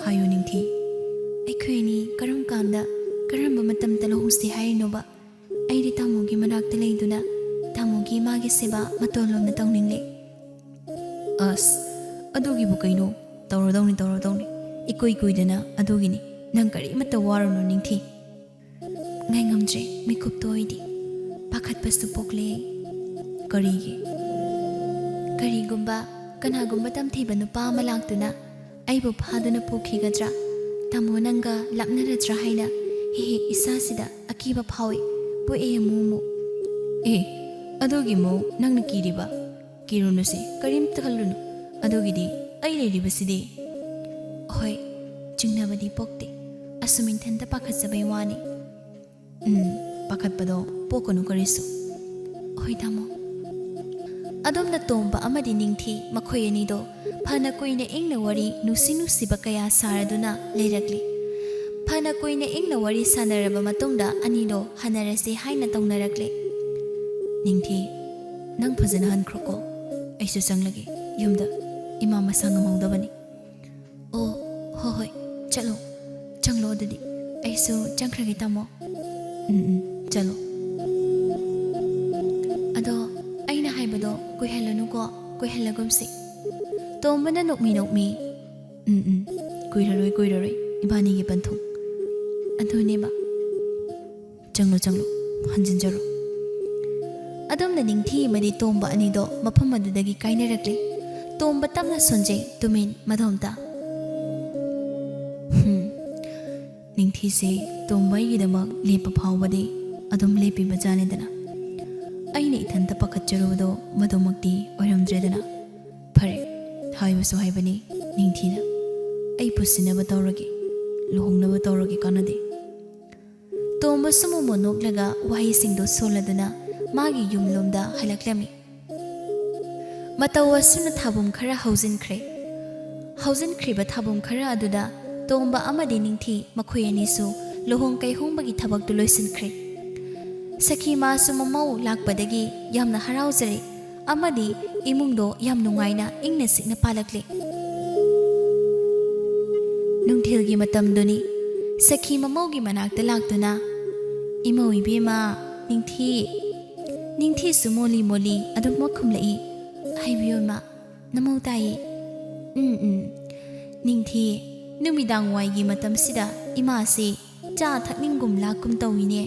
"ꯍꯥꯏꯌꯨ ꯅꯤꯡꯊꯤ꯫" "ꯑꯩꯈꯣꯏ ꯑꯅꯤ ꯀꯔꯝ ꯀꯥꯟꯗ, ꯀꯔꯝꯕ ꯃꯇꯝꯗ ꯂꯨꯍꯣꯡꯁꯤ ꯍꯥꯏꯔꯤꯅꯣꯕ? ꯑꯩꯗꯤ ꯇꯥꯃꯣꯒꯤ ꯃꯅꯥꯛꯇ ꯂꯩꯗꯨꯅ ꯇꯥꯃꯣꯒꯤ ꯏꯃꯥꯒꯤ ꯁꯦꯕꯥ ꯃꯇꯣꯟ ꯂꯣꯝꯅ ꯇꯧꯅꯤꯡꯂꯦ꯫" "ꯑꯁ, ꯑꯗꯨꯒꯤꯕꯨ ꯀꯩꯅꯣ? ꯇꯧꯔꯗꯧꯅꯤ, ꯇꯧꯔꯗꯧꯅꯤ꯫ ꯏꯀꯨꯏ ꯀꯨꯏꯗꯅ ꯑꯗꯨꯒꯤꯅꯤ꯫ ꯅꯪ ꯀꯔꯤꯃꯠꯇ ꯋꯥꯔꯨꯅꯨ ꯅꯤꯡꯊꯤ꯫" ꯉꯥꯏꯉꯝꯗ꯭ꯔꯦ ꯃꯤꯀꯨꯞꯇꯣ ꯑꯩꯗꯤ꯫ ꯄꯥꯈꯠꯄꯁꯨ ꯄꯣꯛꯂꯦ꯫ "ꯀꯔꯤꯒꯤ?" "ꯀꯔꯤꯒꯨꯝꯕ ꯀꯅꯥꯒꯨꯝꯕ ꯇꯝꯊꯤꯕ ꯅꯨꯄꯥ ꯑꯃ ꯂꯥꯛꯇꯨꯅ ꯑꯩꯕꯨ ꯐꯥꯗꯨꯅ ꯄꯨꯈꯤꯒꯗ꯭ꯔꯥ, ꯇꯥꯃꯣ ꯅꯪꯒ ꯂꯥꯞꯅꯔꯗ꯭ꯔꯥ ꯍꯥꯏꯅ ꯍꯦꯛ ꯍꯦꯛ ꯏꯁꯥꯁꯤꯗ ꯑꯀꯤꯕ ꯐꯥꯎꯏ꯫ ꯄꯣꯛꯑꯦ ꯑꯃꯨꯛ ꯑꯃꯨꯛ꯫" "ꯑꯦ, ꯑꯗꯨꯒꯤ ꯃꯑꯣꯡ ꯅꯪꯅ ꯀꯤꯔꯤꯕ? ꯀꯤꯔꯨꯅꯨꯁꯦ, ꯀꯔꯤꯝꯇ ꯈꯜꯂꯨꯅꯨ꯫ ꯑꯗꯨꯒꯤꯗꯤ ꯑꯩ ꯂꯩꯔꯤꯕꯁꯤꯗꯤ꯫" "ꯍꯣꯏ, ꯆꯤꯡꯅꯕꯗꯤ ꯄꯣꯛꯇꯦ꯫ ꯑꯁꯨꯝ ꯏꯊꯟꯇ ꯄꯥꯈꯠꯆꯕꯩ ꯋꯥꯅꯤ꯫" "ꯎꯝ, ꯄꯥꯈꯠꯄꯗꯣ ꯄꯣꯛꯀꯅꯨ ꯀꯔꯤꯁꯨ꯫" "ꯍꯣꯏ, ꯇꯥꯃꯣ꯫" ꯑꯗꯣꯝꯅ ꯇꯣꯝꯕ ꯑꯃꯗꯤ ꯅꯤꯡꯊꯤ ꯃꯈꯣꯏ ꯑꯅꯤꯗꯣ ꯐꯅ ꯀꯨꯏꯅ ꯏꯪꯅ ꯋꯥꯔꯤ ꯅꯨꯡꯁꯤ ꯅꯨꯡꯁꯤꯕ ꯀꯌꯥ ꯁꯥꯔꯗꯨꯅ ꯂꯩꯔꯛꯂꯤ꯫ ꯐꯅ ꯀꯨꯏꯅ ꯏꯪꯅ ꯋꯥꯔꯤ ꯁꯥꯟꯅꯔꯕ ꯃꯇꯨꯡꯗ ꯑꯅꯤꯗꯣ ꯍꯟꯅꯔꯁꯤ ꯍꯥꯏꯅ ꯇꯧꯅꯔꯛꯂꯦ꯫ "ꯅꯤꯡꯊꯤ, ꯅꯪ ꯐꯖꯅ ꯍꯟꯈ꯭ꯔꯣꯀꯣ꯫ ꯑꯩꯁꯨ ꯆꯪꯂꯒꯦ ꯌꯨꯝꯗ꯫ ꯏꯃꯥ ꯃꯁꯥ ꯉꯝꯍꯧꯗꯕꯅꯤ꯫" "ꯑꯣ, ꯍꯣ ꯍꯣꯏ, ꯆꯠꯂꯣ꯫ ꯆꯪꯂꯣ ꯑꯗꯨꯗꯤ꯫ ꯑꯩꯁꯨ ꯆꯪꯈ꯭ꯔꯒꯦ ꯇꯥꯃꯣ꯫" "ꯎꯝ, ꯎꯝ, ꯆꯠꯂꯣ꯫" "ꯑꯗꯣ ꯀꯣꯏꯍꯜꯂꯒꯨꯝꯁꯤ꯫ ꯇꯣꯝꯕꯅ ꯅꯣꯛꯃꯤ ꯅꯣꯛꯃꯤ, "ꯎꯝ, ꯎꯝ, ꯀꯨꯏꯔꯔꯣꯏ, ꯀꯨꯏꯔꯔꯣꯏ ꯏꯕꯥꯅꯤꯒꯤ ꯄꯟꯊꯨꯡ꯫ ꯑꯗꯨꯅꯦꯕ꯫ ꯆꯪꯂꯣ, ꯆꯪꯂꯣ, ꯍꯟꯖꯤꯟꯖꯔꯣ꯫" ꯑꯗꯨꯝꯅ ꯅꯤꯡꯊꯤ ꯑꯃꯗꯤ ꯇꯣꯝꯕ ꯑꯅꯤꯗꯣ ꯃꯐꯝ ꯑꯗꯨꯗꯒꯤ ꯀꯥꯏꯅꯔꯛꯂꯦ꯫ ꯇꯣꯝꯕ ꯇꯞꯅ ꯁꯣꯟꯖꯩ, ꯇꯨꯃꯤꯟ ꯃꯗꯣꯝꯇ꯫ ꯍꯨꯝ, ꯅꯤꯡꯊꯤꯁꯦ ꯇꯣꯝꯕ ꯑꯩꯒꯤꯗꯃꯛ ꯂꯦꯞꯄ ꯐꯥꯎꯕꯗꯤ ꯑꯗꯨꯝ ꯂꯦꯞꯄꯤꯕ ꯖꯥꯠꯅꯤꯗꯅ꯫ ꯑꯩꯅ ꯏꯊꯟꯇ ꯄꯥꯈꯠꯆꯔꯨꯕꯗꯣ ꯃꯗꯨꯃꯛꯇꯤ ꯑꯣꯏꯔꯝꯗ꯭ꯔꯦꯗꯅ꯫ ꯐꯔꯦ, ꯍꯥꯏꯕꯁꯨ ꯍꯥꯏꯕꯅꯤ ꯅꯤꯡꯊꯤꯅ꯫ ꯑꯩ ꯄꯨꯁꯤꯟꯅꯕ ꯇꯧꯔꯒꯦ, ꯂꯨꯍꯣꯡꯅꯕ ꯇꯧꯔꯒꯦ, ꯀꯥꯟꯅꯗꯦ꯫ ꯇꯣꯝꯕꯁꯨ ꯃꯣꯃꯣ ꯅꯣꯛꯂꯒ ꯋꯥꯍꯩꯁꯤꯡꯗꯣ ꯁꯣꯜꯂꯗꯨꯅ ꯃꯥꯒꯤ ꯌꯨꯝꯂꯣꯝꯗ ꯍꯜꯂꯛꯂꯝꯃꯤ꯫ ꯃꯇꯧ ꯑꯁꯨꯝꯅ ꯊꯥꯕꯨꯝ ꯈꯔ ꯍꯧꯖꯤꯟꯈ꯭ꯔꯦ꯫ ꯍꯧꯖꯤꯟꯈ꯭ꯔꯤꯕ ꯊꯥꯕꯨꯝ ꯈꯔ ꯑꯗꯨꯗ ꯇꯣꯝꯕ ꯑꯃꯗꯤ ꯅꯤꯡꯊꯤ ꯃꯈꯣꯏ ꯑꯅꯤꯁꯨ ꯂꯨꯍꯣꯡ ꯀꯩꯍꯣꯡꯕꯒꯤ ꯊꯕꯛꯇꯨ ꯂꯣꯏꯁꯤꯟꯈ꯭ꯔꯦ꯫ ꯁꯈꯤ ꯃꯥꯁꯨ ꯃꯃꯧ ꯂꯥꯛꯄꯗꯒꯤ ꯌꯥꯝꯅ ꯍꯔꯥꯎꯖꯔꯦ ꯑꯃꯗꯤ ꯏꯃꯨꯡꯗꯣ ꯌꯥꯝ ꯅꯨꯡꯉꯥꯏꯅ ꯏꯪꯅ ꯆꯤꯛꯅ ꯄꯥꯜꯂꯛꯂꯦ꯫ ꯅꯨꯡꯊꯤꯜꯒꯤ ꯃꯇꯝꯗꯨꯅꯤ꯫ ꯁꯈꯤ ꯃꯃꯧꯒꯤ ꯃꯅꯥꯛꯇ ꯂꯥꯛꯇꯨꯅ, "ꯏꯃꯧ ꯏꯕꯦꯝꯃ, ꯅꯤꯡꯊꯤ꯫" ꯅꯤꯡꯊꯤꯁꯨ ꯃꯣꯂꯤ ꯃꯣꯂꯤ ꯑꯗꯨꯃꯛ ꯈꯨꯝꯂꯛꯏ꯫ "ꯍꯥꯏꯕꯤꯌꯨ ꯏꯃꯥ, ꯅꯃꯧ ꯇꯥꯏꯌꯦ꯫" "ꯎꯝ, ꯎꯝ꯫ ꯅꯤꯡꯊꯤ, ꯅꯨꯃꯤꯗꯥꯡ ꯋꯥꯏꯒꯤ ꯃꯇꯝꯁꯤꯗ ꯏꯃꯥꯁꯤ ꯆꯥ ꯊꯛꯅꯤꯡꯒꯨꯝ ꯂꯥꯛꯀꯨꯝ ꯇꯧꯏꯅꯦ꯫"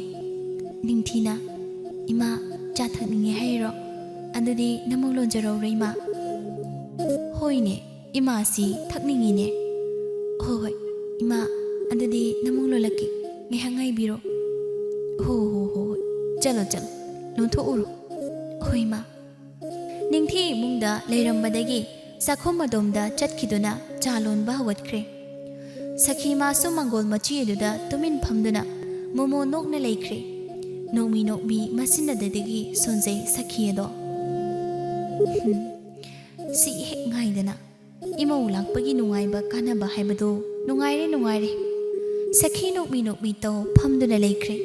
ꯅꯤꯡꯊꯤꯅ, "ꯏꯃꯥ, ꯆꯥ ꯊꯛꯅꯤꯡꯉꯦ ꯍꯥꯏꯔꯣ? ꯑꯗꯨꯗꯤ ꯅꯃꯧ ꯂꯣꯟꯖꯔꯧꯔꯣ ꯏꯃꯥ?" "ꯍꯣꯏꯅꯦ, ꯏꯃꯥꯁꯤ ꯊꯛꯅꯤꯡꯉꯤꯅꯦ꯫" "ꯍꯣꯏ, ꯍꯣꯏ, ꯏꯃꯥ, ꯑꯗꯨꯗꯤ ꯅꯃꯧ ꯂꯣꯜꯂꯛꯀꯦ, ꯉꯥꯏꯍꯥꯛ ꯉꯥꯏꯕꯤꯔꯣ꯫" "ꯍꯣ, ꯍꯣ, ꯍꯣ, ꯍꯣꯏ, ꯆꯠꯂꯣ, ꯆꯠꯂꯣ, ꯂꯣꯟꯊꯣꯛꯎꯔꯣ꯫" "ꯍꯣꯏ, ꯏꯃꯥ꯫" ꯅꯤꯡꯊꯤ ꯏꯃꯨꯡꯗ ꯂꯩꯔꯝꯕꯗꯒꯤ ꯆꯥꯛꯈꯨꯝ ꯑꯗꯣꯝꯗ ꯆꯠꯈꯤꯗꯨꯅ ꯆꯥ ꯂꯣꯟꯕ ꯍꯧꯒꯠꯈ꯭ꯔꯦ꯫ ꯁꯈꯤ ꯃꯥꯁꯨ ꯃꯪꯒꯣꯜ ꯃꯆꯤ ꯑꯗꯨꯗ ꯇꯨꯃꯤꯟ ꯐꯝꯗꯨꯅ ꯃꯣꯃꯣ ꯅꯣꯛꯅ ꯂꯩꯈ꯭ꯔꯦ꯫ ꯅꯣꯛꯃꯤ ꯅꯣꯛꯃꯤ ꯃꯁꯤꯟꯅꯗꯗꯒꯤ ꯁꯣꯟꯖꯩ ꯁꯈꯤ ꯑꯗꯣ꯫ "ꯍꯨꯝ, ꯁꯤ ꯍꯦꯛ ꯉꯥꯏꯗꯅ ꯏꯃꯧ ꯂꯥꯛꯄꯒꯤ ꯅꯨꯡꯉꯥꯏꯕ ꯀꯥꯟꯅꯕ ꯍꯥꯏꯕꯗꯨ ꯅꯨꯡꯉꯥꯏꯔꯦ, ꯅꯨꯡꯉꯥꯏꯔꯦ꯫" ꯁꯈꯤ ꯅꯣꯛꯃꯤ ꯅꯣꯛꯃꯤ ꯇꯧ ꯐꯝꯗꯨꯅ ꯂꯩꯈ꯭ꯔꯦ꯫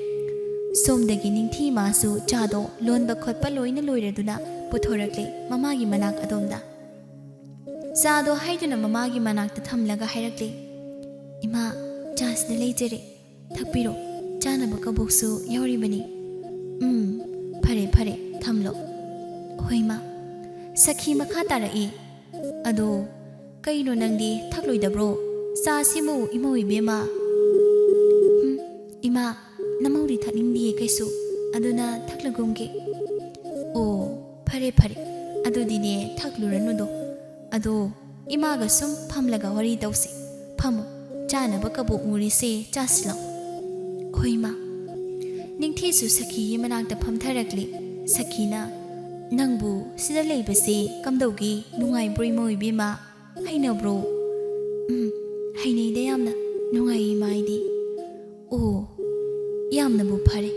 ꯁꯣꯝꯗꯒꯤ ꯅꯤꯡꯊꯤ ꯃꯥꯁꯨ ꯆꯥꯗꯣ ꯂꯣꯟꯕ ꯈꯣꯠꯄ ꯂꯣꯏꯅ ꯂꯣꯏꯔꯗꯨꯅ ꯄꯨꯊꯣꯔꯛꯂꯦ ꯃꯃꯥꯒꯤ ꯃꯅꯥꯛ ꯑꯗꯣꯝꯗ꯫ ꯆꯥꯗꯣ ꯍꯥꯏꯗꯨꯅ ꯃꯃꯥꯒꯤ ꯃꯅꯥꯛꯇ ꯊꯝꯂꯒ ꯍꯥꯏꯔꯛꯂꯦ, "ꯏꯃꯥ, ꯆꯥꯁꯤꯗ ꯂꯩꯖꯔꯦ, ꯊꯛꯄꯤꯔꯣ, ꯆꯥꯅꯕ ꯀꯕꯣꯛꯁꯨ ꯌꯥꯎꯔꯤꯕꯅꯤ꯫" "ꯎꯝ, ꯐꯔꯦ, ꯐꯔꯦ, ꯊꯝꯂꯣ꯫" "ꯍꯣꯏ, ꯏꯃꯥ꯫" ꯁꯈꯤ ꯃꯈꯥ ꯇꯥꯔꯛꯏ, "ꯑꯗꯣ ꯀꯩꯅꯣ ꯅꯪꯗꯤ ꯊꯛꯂꯣꯏꯗꯕ꯭ꯔꯣ? ꯆꯥꯁꯤꯕꯨ ꯏꯃꯧ ꯏꯕꯦꯝꯃ?" "ꯍꯨꯝ, ꯏꯃꯥ, ꯅꯃꯧꯗꯤ ꯊꯛꯅꯤꯡꯗꯤꯌꯦ ꯀꯩꯁꯨ, ꯑꯗꯨꯅ ꯊꯛꯂꯒꯨꯝꯒꯦ꯫" "ꯑꯣ, ꯐꯔꯦ ꯐꯔꯦ, ꯑꯗꯨꯗꯤꯅꯦ ꯊꯛꯂꯨꯔꯅꯨꯗꯣ꯫ ꯑꯗꯣ ꯏꯃꯥꯒ ꯁꯨꯝ ꯐꯝꯂꯒ ꯋꯥꯔꯤ ꯇꯧꯁꯤ꯫ ꯐꯝꯃꯨ, ꯆꯥꯅꯕ ꯀꯕꯣꯛ ꯃꯨꯔꯤꯁꯦ ꯆꯥꯁꯤ ꯂꯥꯎ꯫" "ꯍꯣꯏ ꯏꯃꯥ꯫" ꯅꯤꯡꯊꯤꯁꯨ ꯁꯈꯤꯒꯤ ꯃꯅꯥꯛꯇ ꯐꯝꯊꯔꯛꯂꯤ꯫ ꯁꯈꯤꯅ, "ꯅꯪꯕꯨ ꯁꯤꯗ ꯂꯩꯕꯁꯦ ꯀꯝꯗꯧꯒꯦ? ꯅꯨꯡꯉꯥꯏꯕ꯭ꯔꯣ ꯏꯃꯧ ꯏꯕꯦꯝꯃ? ꯍꯩꯅꯕ꯭ꯔꯣ?" "ꯎꯝ, ꯍꯩꯅꯩꯗ ꯌꯥꯝꯅ꯫ ꯅꯨꯡꯉꯥꯏꯌꯦ ꯏꯃꯥ ꯑꯩꯗꯤ꯫" "ꯑꯣ, ꯌꯥꯝꯅꯕꯨ ꯐꯔꯦ꯫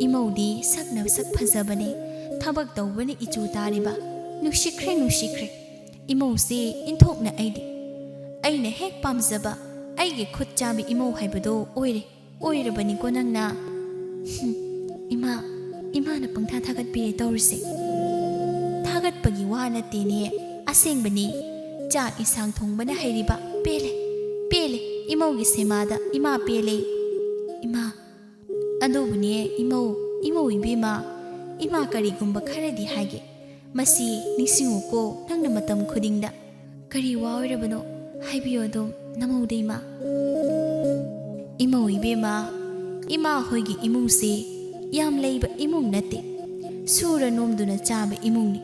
ꯏꯃꯧꯗꯤ ꯁꯛꯅ ꯁꯛ ꯐꯖꯕꯅꯦ, ꯊꯕꯛ ꯇꯧꯕꯅ ꯏꯆꯨ ꯇꯥꯔꯤꯕ꯫ ꯅꯨꯡꯁꯤꯈ꯭ꯔꯦ, ꯅꯨꯡꯁꯤꯈ꯭ꯔꯦ꯫ ꯏꯃꯧꯁꯦ ꯏꯟꯊꯣꯛꯅ ꯑꯩꯗꯤ꯫ ꯑꯩꯅ ꯍꯦꯛ ꯄꯥꯝꯖꯕ, ꯑꯩꯒꯤ ꯈꯨꯠ ꯆꯥꯕꯤ ꯏꯃꯧ ꯍꯥꯏꯕꯗꯣ ꯑꯣꯏꯔꯦ, ꯑꯣꯏꯔꯕꯅꯤꯀꯣ ꯅꯪꯅ꯫" "ꯍꯨꯝ, ꯏꯃꯥ, ꯏꯃꯥꯅ ꯄꯪꯊꯥ ꯊꯥꯒꯠꯄꯤꯔꯦ ꯇꯧꯔꯤꯁꯦ꯫" "ꯊꯥꯒꯠꯄꯒꯤ ꯋꯥ ꯅꯠꯇꯦꯅꯦ, ꯑꯁꯦꯡꯕꯅꯤ꯫ ꯆꯥꯛ ꯏꯟꯁꯥꯡ ꯊꯣꯡꯕꯅ ꯍꯩꯔꯤꯕ꯫ ꯄꯦꯜꯂꯦ, ꯄꯦꯜꯂꯦ, ꯏꯃꯧꯒꯤ ꯁꯦꯕꯥꯗ ꯏꯃꯥ ꯄꯦꯜꯂꯦ꯫" "ꯏꯃꯥ, ꯑꯗꯨꯕꯨꯅꯦ ꯏꯃꯧ, ꯏꯃꯧ ꯏꯕꯦꯝꯃ, ꯏꯃꯥ ꯀꯔꯤꯒꯨꯝꯕ ꯈꯔꯗꯤ ꯍꯥꯏꯒꯦ꯫ ꯃꯁꯤ ꯅꯤꯡꯁꯤꯡꯉꯨꯀꯣ ꯅꯪꯅ ꯃꯇꯝ ꯈꯨꯗꯤꯡꯗ꯫ ꯀꯔꯤ ꯋꯥ ꯑꯣꯏꯔꯕꯅꯣ? ꯍꯥꯏꯕꯤꯌꯨ ꯑꯗꯨꯝ, ꯅꯃꯧꯗ ꯏꯃꯥ꯫" "ꯏꯃꯧ ꯏꯕꯦꯝꯃ, ꯏꯃꯥ ꯍꯣꯏꯒꯤ ꯏꯃꯨꯡꯁꯦ ꯌꯥꯝ ꯂꯩꯕ ꯏꯃꯨꯡ ꯅꯠꯇꯦ꯫ ꯁꯨꯔ ꯅꯣꯝꯗꯨꯅ ꯆꯥꯕ ꯏꯃꯨꯡꯅꯤ꯫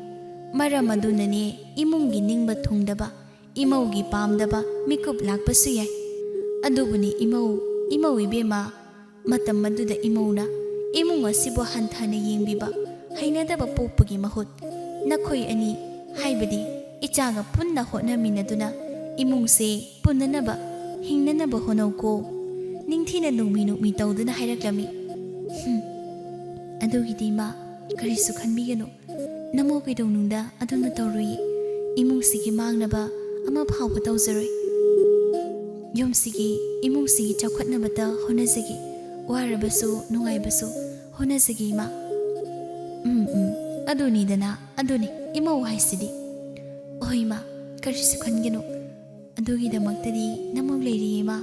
ꯃꯔꯝ ꯑꯗꯨꯅꯅꯦ ꯏꯃꯨꯡꯒꯤ ꯅꯤꯡꯕ ꯊꯨꯡꯗꯕ, ꯏꯃꯧꯒꯤ ꯄꯥꯝꯗꯕ ꯃꯤꯀꯨꯞ ꯂꯥꯛꯄꯁꯨ ꯌꯥꯏ꯫ ꯑꯗꯨꯕꯨꯅꯤ ꯏꯃꯧ, ꯏꯃꯧ ꯏꯕꯦꯝꯃ, ꯃꯇꯝ ꯑꯗꯨꯗ ꯏꯃꯧꯅ ꯏꯃꯨꯡ ꯑꯁꯤꯕꯨ ꯍꯟꯊꯅ ꯌꯦꯡꯕꯤꯕ ꯍꯩꯅꯗꯕ ꯄꯣꯛꯄꯒꯤ ꯃꯍꯨꯠ, ꯅꯈꯣꯏ ꯑꯅꯤ, ꯍꯥꯏꯕꯗꯤ ꯏꯆꯥꯒ ꯄꯨꯟꯅ ꯍꯣꯠꯅꯃꯤꯟꯅꯗꯨꯅ ꯏꯃꯨꯡꯁꯦ ꯄꯨꯟꯅꯅꯕ, ꯍꯤꯡꯅꯅꯕ ꯍꯣꯠꯅꯧꯀꯣ꯫" ꯅꯤꯡꯊꯤꯅ ꯅꯣꯛꯃꯤ ꯅꯣꯛꯃꯤ ꯇꯧꯗꯨꯅ ꯍꯥꯏꯔꯛꯂꯝꯃꯤ꯫ "ꯍꯨꯝ, ꯑꯗꯨꯒꯤꯗꯤ ꯏꯃꯥ, ꯀꯔꯤꯁꯨ ꯈꯟꯕꯤꯒꯅꯨ꯫ ꯅꯃꯧ ꯀꯩꯗꯧꯅꯨꯡꯗ ꯑꯗꯨꯝꯅ ꯇꯧꯔꯨꯏ꯫ ꯏꯃꯨꯡꯁꯤꯒꯤ ꯃꯥꯡꯅꯕ ꯑꯃ ꯐꯥꯎꯕ ꯇꯧꯖꯔꯣꯏ꯫ ꯌꯨꯝꯁꯤꯒꯤ, ꯏꯃꯨꯡꯁꯤꯒꯤ ꯆꯥꯎꯈꯠꯅꯕꯇ ꯍꯣꯠꯅꯖꯒꯦ꯫ ꯋꯥꯔꯕꯁꯨ ꯅꯨꯡꯉꯥꯏꯕꯁꯨ ꯍꯣꯠꯅꯖꯒꯦ ꯏꯃꯥ꯫" "ꯎꯝ, ꯎꯝ, ꯑꯗꯨꯅꯤꯗꯅ, ꯑꯗꯨꯅꯤ ꯏꯃꯧ ꯍꯥꯏꯁꯤꯗꯤ꯫ ꯍꯣꯏ ꯏꯃꯥ, ꯀꯔꯤꯁꯨ ꯈꯟꯒꯅꯨ꯫ ꯑꯗꯨꯒꯤꯗꯃꯛꯇꯗꯤ ꯅꯃꯧ ꯂꯩꯔꯤꯌꯦ ꯏꯃꯥ꯫"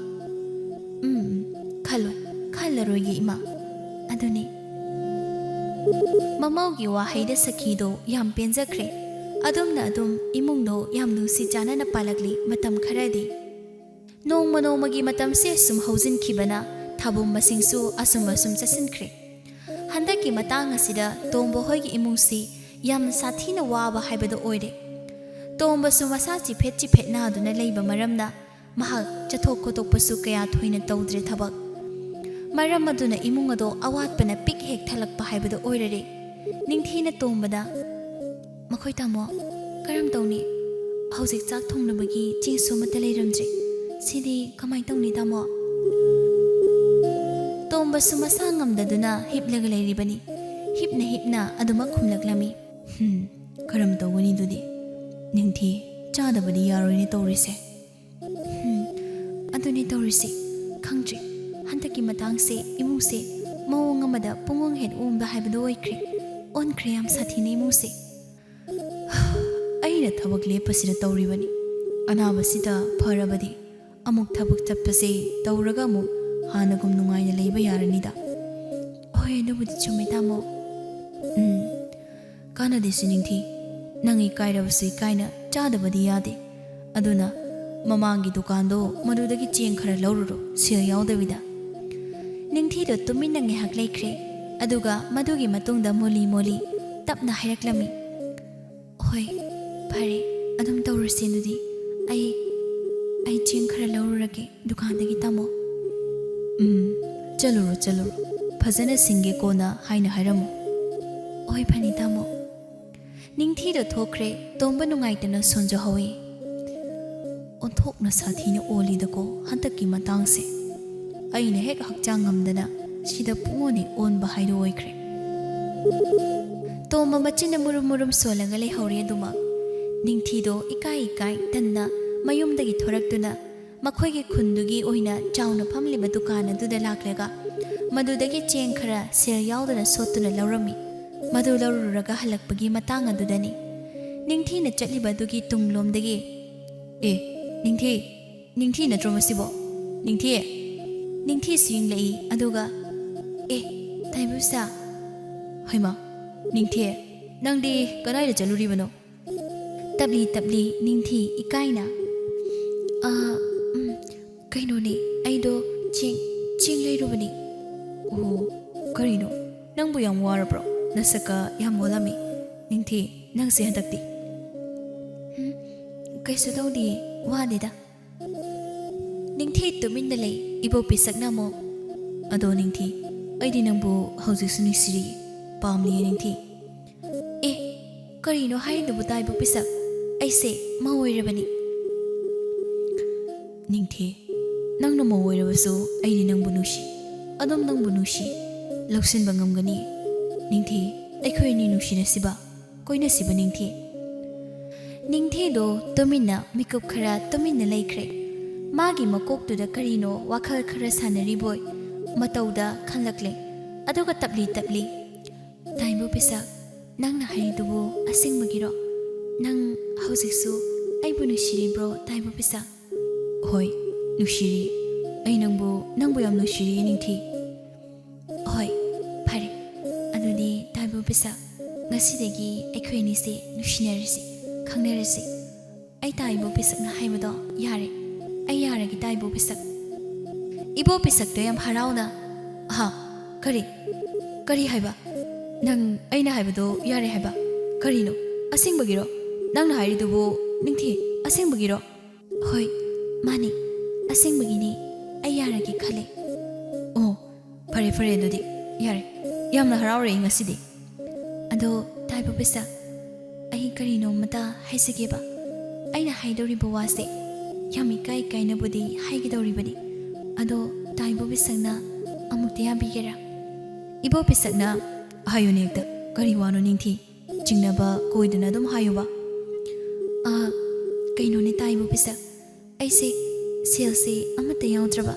"ꯎꯝ, ꯎꯝ, ꯈꯜꯂꯣꯏ, ꯈꯜꯂꯔꯣꯏꯒꯦ ꯏꯃꯥ꯫ ꯑꯗꯨꯅꯤ꯫" ꯃꯃꯧꯒꯤ ꯋꯥꯍꯩꯗ ꯁꯈꯤꯗꯣ ꯌꯥꯝ ꯄꯦꯟꯖꯈ꯭ꯔꯦ꯫ ꯑꯗꯨꯝꯅ ꯑꯗꯨꯝ ꯏꯃꯨꯡꯗꯣ ꯌꯥꯝ ꯅꯨꯡꯁꯤ ꯆꯥꯟꯅꯅ ꯄꯥꯜꯂꯛꯂꯤ꯫ ꯃꯇꯝ ꯈꯔꯗꯤ ꯅꯣꯡꯃ ꯅꯣꯡꯃꯒꯤ ꯃꯇꯝꯁꯦ ꯁꯨꯝ ꯍꯧꯖꯤꯟꯈꯤꯕꯅ ꯊꯥꯕꯨꯝ ꯃꯁꯤꯡꯁꯨ ꯑꯁꯨꯝ ꯑꯁꯨꯝ ꯆꯠꯁꯤꯟꯈ꯭ꯔꯦ꯫ ꯍꯟꯗꯛꯀꯤ ꯃꯇꯥꯡ ꯑꯁꯤꯗ ꯇꯣꯝꯕ ꯍꯣꯏꯒꯤ ꯏꯃꯨꯡꯁꯤ ꯌꯥꯝꯅ ꯁꯥꯊꯤꯅ ꯋꯥꯕ ꯍꯥꯏꯕꯗꯨ ꯑꯣꯏꯔꯦ꯫ ꯇꯣꯝꯕꯁꯨ ꯃꯁꯥ ꯆꯤꯐꯦꯠ ꯆꯤꯐꯦꯠ ꯅꯥꯗꯨꯅ ꯂꯩꯕ ꯃꯔꯝꯅ ꯃꯍꯥꯛ ꯆꯠꯊꯣꯛ ꯈꯣꯠꯇꯣꯛꯄꯁꯨ ꯀꯌꯥ ꯊꯣꯏꯅ ꯇꯧꯗ꯭ꯔꯦ ꯊꯕꯛ꯫ ꯃꯔꯝ ꯑꯗꯨꯅ ꯏꯃꯨꯡ ꯑꯗꯣ ꯑꯋꯥꯠꯄꯅ ꯄꯤꯛ ꯍꯦꯛ ꯊꯜꯂꯛꯄ ꯍꯥꯏꯕꯗꯨ ꯑꯣꯏꯔꯔꯦ꯫ ꯅꯤꯡꯊꯤꯅ ꯇꯣꯝꯕꯗ, "ꯃꯈꯣꯏ ꯇꯥꯃꯣ, ꯀꯔꯝ ꯇꯧꯅꯤ? ꯍꯧꯖꯤꯛ ꯆꯥꯛ ꯊꯣꯡꯅꯕꯒꯤ ꯆꯦꯡꯁꯨ ꯑꯃꯠꯇ ꯂꯩꯔꯝꯗ꯭ꯔꯦ꯫ ꯁꯤꯗꯤ ꯀꯃꯥꯏ ꯇꯧꯅꯤ ꯇꯥꯃꯣ?" ꯇꯣꯝꯕꯁꯨ ꯃꯁꯥ ꯉꯝꯗꯗꯨꯅ ꯍꯤꯞꯂꯒ ꯂꯩꯔꯤꯕꯅꯤ꯫ ꯍꯤꯞꯅ ꯍꯤꯞꯅ ꯑꯗꯨꯃꯛ ꯈꯨꯝꯂꯛꯂꯝꯃꯤ꯫ "ꯍꯝ, ꯀꯔꯝ ꯇꯧꯒꯅꯤ ꯑꯗꯨꯗꯤ? ꯅꯤꯡꯊꯤ, ꯆꯥꯗꯕꯗꯤ ꯌꯥꯔꯣꯏꯅꯦ ꯇꯧꯔꯤꯁꯦ꯫ ꯍꯝ, ꯑꯗꯨꯅꯦ ꯇꯧꯔꯤꯁꯦ꯫ ꯈꯪꯗ꯭ꯔꯦ, ꯍꯟꯗꯛꯀꯤ ꯃꯇꯥꯡꯁꯦ ꯏꯃꯨꯡꯁꯦ ꯃꯑꯣꯡ ꯑꯃꯗ ꯄꯨꯡꯑꯣꯟ ꯍꯦꯛ ꯑꯣꯟꯕ ꯍꯥꯏꯕꯗꯨ ꯑꯣꯏꯈ꯭ꯔꯦ꯫ ꯑꯣꯟꯈ꯭ꯔꯦ ꯌꯥꯝ ꯁꯥꯊꯤꯅ ꯏꯃꯨꯡꯁꯦ꯫ ꯑꯩꯅ ꯊꯕꯛ ꯂꯦꯞꯄꯁꯤꯗ ꯇꯧꯔꯤꯕꯅꯤ꯫ ꯑꯅꯥꯕꯁꯤꯗ ꯐꯔꯕꯗꯤ ꯑꯃꯨꯛ ꯊꯕꯛ ꯆꯠꯄꯁꯦ ꯇꯧꯔꯒ ꯑꯃꯨꯛ ꯍꯥꯟꯅꯒꯨꯝ ꯅꯨꯡꯉꯥꯏꯅ ꯂꯩꯕ ꯌꯥꯔꯅꯤꯗ꯫ ꯍꯣꯏ, ꯑꯗꯨꯕꯨꯗꯤ ꯆꯨꯝꯃꯦ ꯇꯥꯃꯣ꯫ ꯎꯝ, ꯀꯥꯟꯅꯗꯦ ꯁꯤꯅꯤꯡꯊꯤ꯫ ꯅꯪ ꯏꯀꯥꯏꯔꯕꯁꯨ ꯏꯀꯥꯏꯅ ꯆꯥꯗꯕꯗꯤ ꯌꯥꯗꯦ꯫ ꯑꯗꯨꯅ ꯃꯃꯥꯡꯒꯤ ꯗꯨꯀꯥꯟꯗꯣ ꯃꯗꯨꯗꯒꯤ ꯆꯦꯡ ꯈꯔ ꯂꯧꯔꯨꯔꯣ, ꯁꯦꯜ ꯌꯥꯎꯗꯕꯤꯗ꯫" ꯅꯤꯡꯊꯤꯗꯣ ꯇꯨꯃꯤꯟꯅ ꯉꯥꯏꯍꯥꯛ ꯂꯩꯈ꯭ꯔꯦ꯫ ꯑꯗꯨꯒ ꯃꯗꯨꯒꯤ ꯃꯇꯨꯡꯗ ꯃꯣꯂꯤ ꯃꯣꯂꯤ ꯇꯞꯅ ꯍꯥꯏꯔꯛꯂꯝꯃꯤ꯫ "ꯍꯣꯏ, ꯐꯔꯦ, ꯑꯗꯨꯝ ꯇꯧꯔꯁꯦ ꯑꯗꯨꯗꯤ꯫ ꯑꯩ, ꯑꯩ ꯆꯦꯡ ꯈꯔ ꯂꯧꯔꯨꯔꯒꯦ ꯗꯨꯀꯥꯟꯗꯒꯤ ꯇꯥꯃꯣ꯫" "ꯎꯝ, ꯆꯠꯂꯨꯔꯣ, ꯆꯠꯂꯨꯔꯣ꯫ ꯐꯖꯅ ꯁꯤꯡꯒꯦ ꯀꯣꯟꯅ ꯍꯥꯏꯅ ꯍꯥꯏꯔꯝꯃꯨ꯫" "ꯍꯣꯏ, ꯐꯅꯤ ꯇꯥꯃꯣ꯫" ꯅꯤꯡꯊꯤꯗꯣ ꯊꯣꯛꯈ꯭ꯔꯦ꯫ ꯇꯣꯝꯕ ꯅꯨꯡꯉꯥꯏꯇꯅ ꯁꯣꯟꯖꯍꯧꯋꯤ꯫ "ꯑꯣꯟꯊꯣꯛꯅ ꯁꯥꯊꯤꯅ ꯑꯣꯜꯂꯤꯗꯀꯣ ꯍꯟꯗꯛꯀꯤ ꯃꯇꯥꯡꯁꯦ꯫ ꯑꯩꯅ ꯍꯦꯛ ꯍꯛꯆꯥꯡ ꯉꯝꯗꯅ ꯁꯤꯗ ꯄꯨꯡꯑꯣꯟ ꯍꯦꯛ ꯑꯣꯟꯕ ꯍꯥꯏꯗꯨ ꯑꯣꯏꯈ꯭ꯔꯦ꯫" ꯇꯣꯝꯕ ꯃꯆꯤꯟꯅ ꯃꯨꯔꯨꯝ ꯃꯨꯔꯨꯝ ꯁꯣꯜꯂꯒ ꯂꯩꯍꯧꯔꯤ꯫ ꯑꯗꯨꯃꯛ ꯅꯤꯡꯊꯤꯗꯣ ꯏꯀꯥꯏ ꯏꯀꯥꯏ ꯇꯟꯅ ꯃꯌꯨꯝꯗꯒꯤ ꯊꯣꯔꯛꯇꯨꯅ ꯃꯈꯣꯏꯒꯤ ꯈꯨꯟꯗꯨꯒꯤ ꯑꯣꯏꯅ ꯆꯥꯎꯅ ꯐꯝꯂꯤꯕ ꯗꯨꯀꯥꯟ ꯑꯗꯨꯗ ꯂꯥꯛꯂꯒ ꯃꯗꯨꯗꯒꯤ ꯆꯦꯡ ꯈꯔ ꯁꯦꯜ ꯌꯥꯎꯗꯅ ꯁꯣꯠꯇꯨꯅ ꯂꯧꯔꯝꯃꯤ꯫ ꯃꯗꯨ ꯂꯧꯔꯨꯔꯒ ꯍꯜꯂꯛꯄꯒꯤ ꯃꯇꯥꯡ ꯑꯗꯨꯗꯅꯤ ꯅꯤꯡꯊꯤꯅ ꯆꯠꯂꯤꯕ ꯑꯗꯨꯒꯤ ꯇꯨꯡꯂꯣꯝꯗꯒꯤ, "ꯑꯦ, ꯅꯤꯡꯊꯤ, ꯅꯤꯡꯊꯤ ꯅꯠꯇ꯭ꯔꯣ ꯃꯁꯤꯕꯣ? ꯅꯤꯡꯊꯤ!" ꯅꯤꯡꯊꯤꯁꯨ ꯌꯦꯡꯂꯛꯏ꯫ ꯑꯗꯨꯒ, "ꯑꯦ, ꯇꯥꯏꯕꯨꯁꯥ!" "ꯍꯩꯃꯥ, ꯅꯤꯡꯊꯤ, ꯅꯪꯗꯤ ꯀꯗꯥꯏꯗ ꯆꯠꯂꯨꯔꯤꯕꯅꯣ?" ꯇꯞꯂꯤ ꯇꯞꯂꯤ ꯅꯤꯡꯊꯤ ꯏꯀꯥꯏꯅ, "ꯑ, ꯎꯝ, ꯀꯩꯅꯣꯅꯦ, ꯑꯩꯗꯣ ꯆꯦꯡ, ꯆꯦꯡ ꯂꯩꯔꯨꯕꯅꯤ꯫" "ꯑꯣ, ꯀꯔꯤꯅꯣ? ꯅꯪꯕꯨ ꯌꯥꯝ ꯋꯥꯔꯕ꯭ꯔꯣ? ꯅꯁꯛꯀ ꯌꯥꯝ ꯑꯣꯜꯂꯝꯃꯤ꯫ ꯅꯤꯡꯊꯤ, ꯅꯪꯁꯦ ꯍꯟꯗꯛꯇꯤ?" "ꯎꯝ, ꯀꯩꯁꯨ ꯇꯧꯗꯤꯌꯦ, ꯋꯥꯗꯦꯗ꯫" ꯅꯤꯡꯊꯤ ꯇꯨꯃꯤꯟꯅ ꯂꯩ꯫ ꯏꯕꯣꯛ ꯄꯤꯁꯛꯅ ꯑꯃꯨꯛ, "ꯑꯗꯣ ꯅꯤꯡꯊꯤ, ꯑꯩꯗꯤ ꯅꯪꯕꯨ ꯍꯧꯖꯤꯛꯁꯨ ꯅꯨꯡꯁꯤꯔꯤ, ꯄꯥꯝꯂꯤꯌꯦ ꯅꯤꯡꯊꯤ꯫" "ꯑꯦ, ꯀꯔꯤꯅꯣ ꯍꯥꯏꯔꯤꯗꯨꯕꯨ ꯇꯥꯏꯕꯣꯛ ꯄꯤꯁꯛ? ꯑꯩꯁꯦ ꯃꯧ ꯑꯣꯏꯔꯕꯅꯤ꯫" "ꯅꯤꯡꯊꯤ, ꯅꯪꯅ ꯃꯧ ꯑꯣꯏꯔꯕꯁꯨ ꯑꯩꯗꯤ ꯅꯪꯕꯨ ꯅꯨꯡꯁꯤ, ꯑꯗꯨꯝ ꯅꯪꯕꯨ ꯅꯨꯡꯁꯤ, ꯂꯧꯁꯤꯟꯕ ꯉꯝꯒꯅꯤ꯫ ꯅꯤꯡꯊꯤ, ꯑꯩꯈꯣꯏ ꯑꯅꯤ ꯅꯨꯡꯁꯤꯅꯁꯤꯕ, ꯀꯣꯏꯅꯁꯤꯕ ꯅꯤꯡꯊꯤ꯫" ꯅꯤꯡꯊꯤꯗꯣ ꯇꯨꯃꯤꯟꯅ ꯃꯤꯀꯨꯞ ꯈꯔ ꯇꯨꯃꯤꯟꯅ ꯂꯩꯈ꯭ꯔꯦ꯫ ꯃꯥꯒꯤ ꯃꯀꯣꯛꯇꯨꯗ ꯀꯔꯤꯅꯣ ꯋꯥꯈꯜ ꯈꯔ ꯁꯥꯟꯅꯔꯤꯕꯣꯏ ꯃꯇꯧꯗ ꯈꯜꯂꯛꯂꯦ꯫ ꯑꯗꯨꯒ ꯇꯞꯂꯤ ꯇꯞꯂꯤ, "ꯇꯥꯏꯕꯣꯛ ꯄꯤꯁꯛ, ꯅꯪꯅ ꯍꯥꯏꯔꯤꯗꯨꯕꯨ ꯑꯁꯦꯡꯕꯒꯤꯔꯣ? ꯅꯪ ꯍꯧꯖꯤꯛꯁꯨ ꯑꯩꯕꯨ ꯅꯨꯡꯁꯤꯔꯤꯕ꯭ꯔꯣ ꯇꯥꯏꯕꯣꯛ ꯄꯤꯁꯛ?" "ꯍꯣꯏ, ꯅꯨꯡꯁꯤꯔꯤ꯫ ꯑꯩ ꯅꯪꯕꯨ, ꯅꯪꯕꯨ ꯌꯥꯝ ꯅꯨꯡꯁꯤꯔꯤꯌꯦ ꯅꯤꯡꯊꯤ꯫" "ꯍꯣꯏ, ꯐꯔꯦ꯫ ꯑꯗꯨꯗꯤ ꯇꯥꯏꯕꯣꯛ ꯄꯤꯁꯛ, ꯉꯁꯤꯗꯒꯤ ꯑꯩꯈꯣꯏ ꯑꯅꯤꯁꯦ ꯅꯨꯡꯁꯤꯅꯔꯁꯤ, ꯈꯪꯅꯔꯁꯤ꯫ ꯑꯩ ꯇꯥꯏꯕꯣꯛ ꯄꯤꯁꯛꯅ ꯍꯥꯏꯕꯗꯣ ꯌꯥꯔꯦ꯫ ꯑꯩ ꯌꯥꯔꯒꯦ ꯇꯥꯏꯕꯣꯛ ꯄꯤꯁꯛ꯫" ꯏꯕꯣꯛ ꯄꯤꯁꯛꯇꯣ ꯌꯥꯝ ꯍꯔꯥꯎꯅ, "ꯍꯥ? ꯀꯔꯤ? ꯀꯔꯤ ꯍꯥꯏꯕ? ꯅꯪ ꯑꯩꯅ ꯍꯥꯏꯕꯗꯣ ꯌꯥꯔꯦ ꯍꯥꯏꯕ? ꯀꯔꯤꯅꯣ? ꯑꯁꯦꯡꯕꯒꯤꯔꯣ? ꯅꯪꯅ ꯍꯥꯏꯔꯤꯗꯨꯕꯨ ꯅꯤꯡꯊꯤ, ꯑꯁꯦꯡꯕꯒꯤꯔꯣ?" "ꯍꯣꯏ, ꯃꯥꯅꯤ, ꯑꯁꯦꯡꯕꯒꯤꯅꯤ꯫ ꯑꯩ ꯌꯥꯔꯒꯦ ꯈꯜꯂꯦ꯫" "ꯑꯣ, ꯐꯔꯦ, ꯐꯔꯦ, ꯑꯗꯨꯗꯤ ꯌꯥꯔꯦ꯫ ꯌꯥꯝꯅ ꯍꯔꯥꯎꯔꯦ ꯑꯩ ꯉꯁꯤꯗꯤ꯫" "ꯑꯗꯣ ꯇꯥꯏꯕꯣꯛ ꯄꯤꯁꯛ, ꯑꯩ ꯀꯔꯤꯅꯣꯝꯃꯇ ꯍꯥꯏꯖꯒꯦꯕ꯫ ꯑꯩꯅ ꯍꯥꯏꯗꯧꯔꯤꯕ ꯋꯥꯁꯦ ꯌꯥꯝ ꯏꯀꯥꯏ ꯏꯀꯥꯏꯅꯕꯨꯗꯤ ꯍꯥꯏꯒꯗꯧꯔꯤꯕꯅꯤ, ꯑꯗꯣ ꯇꯥꯏꯕꯣꯛ ꯄꯤꯁꯛꯅ ꯑꯃꯨꯛꯇ ꯌꯥꯕꯤꯒꯦꯔꯥ?" ꯏꯕꯣꯛ ꯄꯤꯁꯛꯅ, "ꯍꯥꯏꯌꯨꯅꯦ ꯍꯦꯛꯇ, ꯀꯔꯤ ꯋꯥꯅꯣ ꯅꯤꯡꯊꯤ? ꯆꯤꯡꯅꯕ ꯀꯣꯏꯗꯅ ꯑꯗꯨꯝ ꯍꯥꯏꯌꯨꯕ꯫" "ꯑ, ꯀꯩꯅꯣꯅꯦ ꯇꯥꯏꯕꯣꯛ ꯄꯤꯁꯛ, ꯑꯩꯁꯦ ꯁꯦꯜꯁꯦ ꯑꯃꯠꯇ ꯌꯥꯎꯗ꯭ꯔꯕ,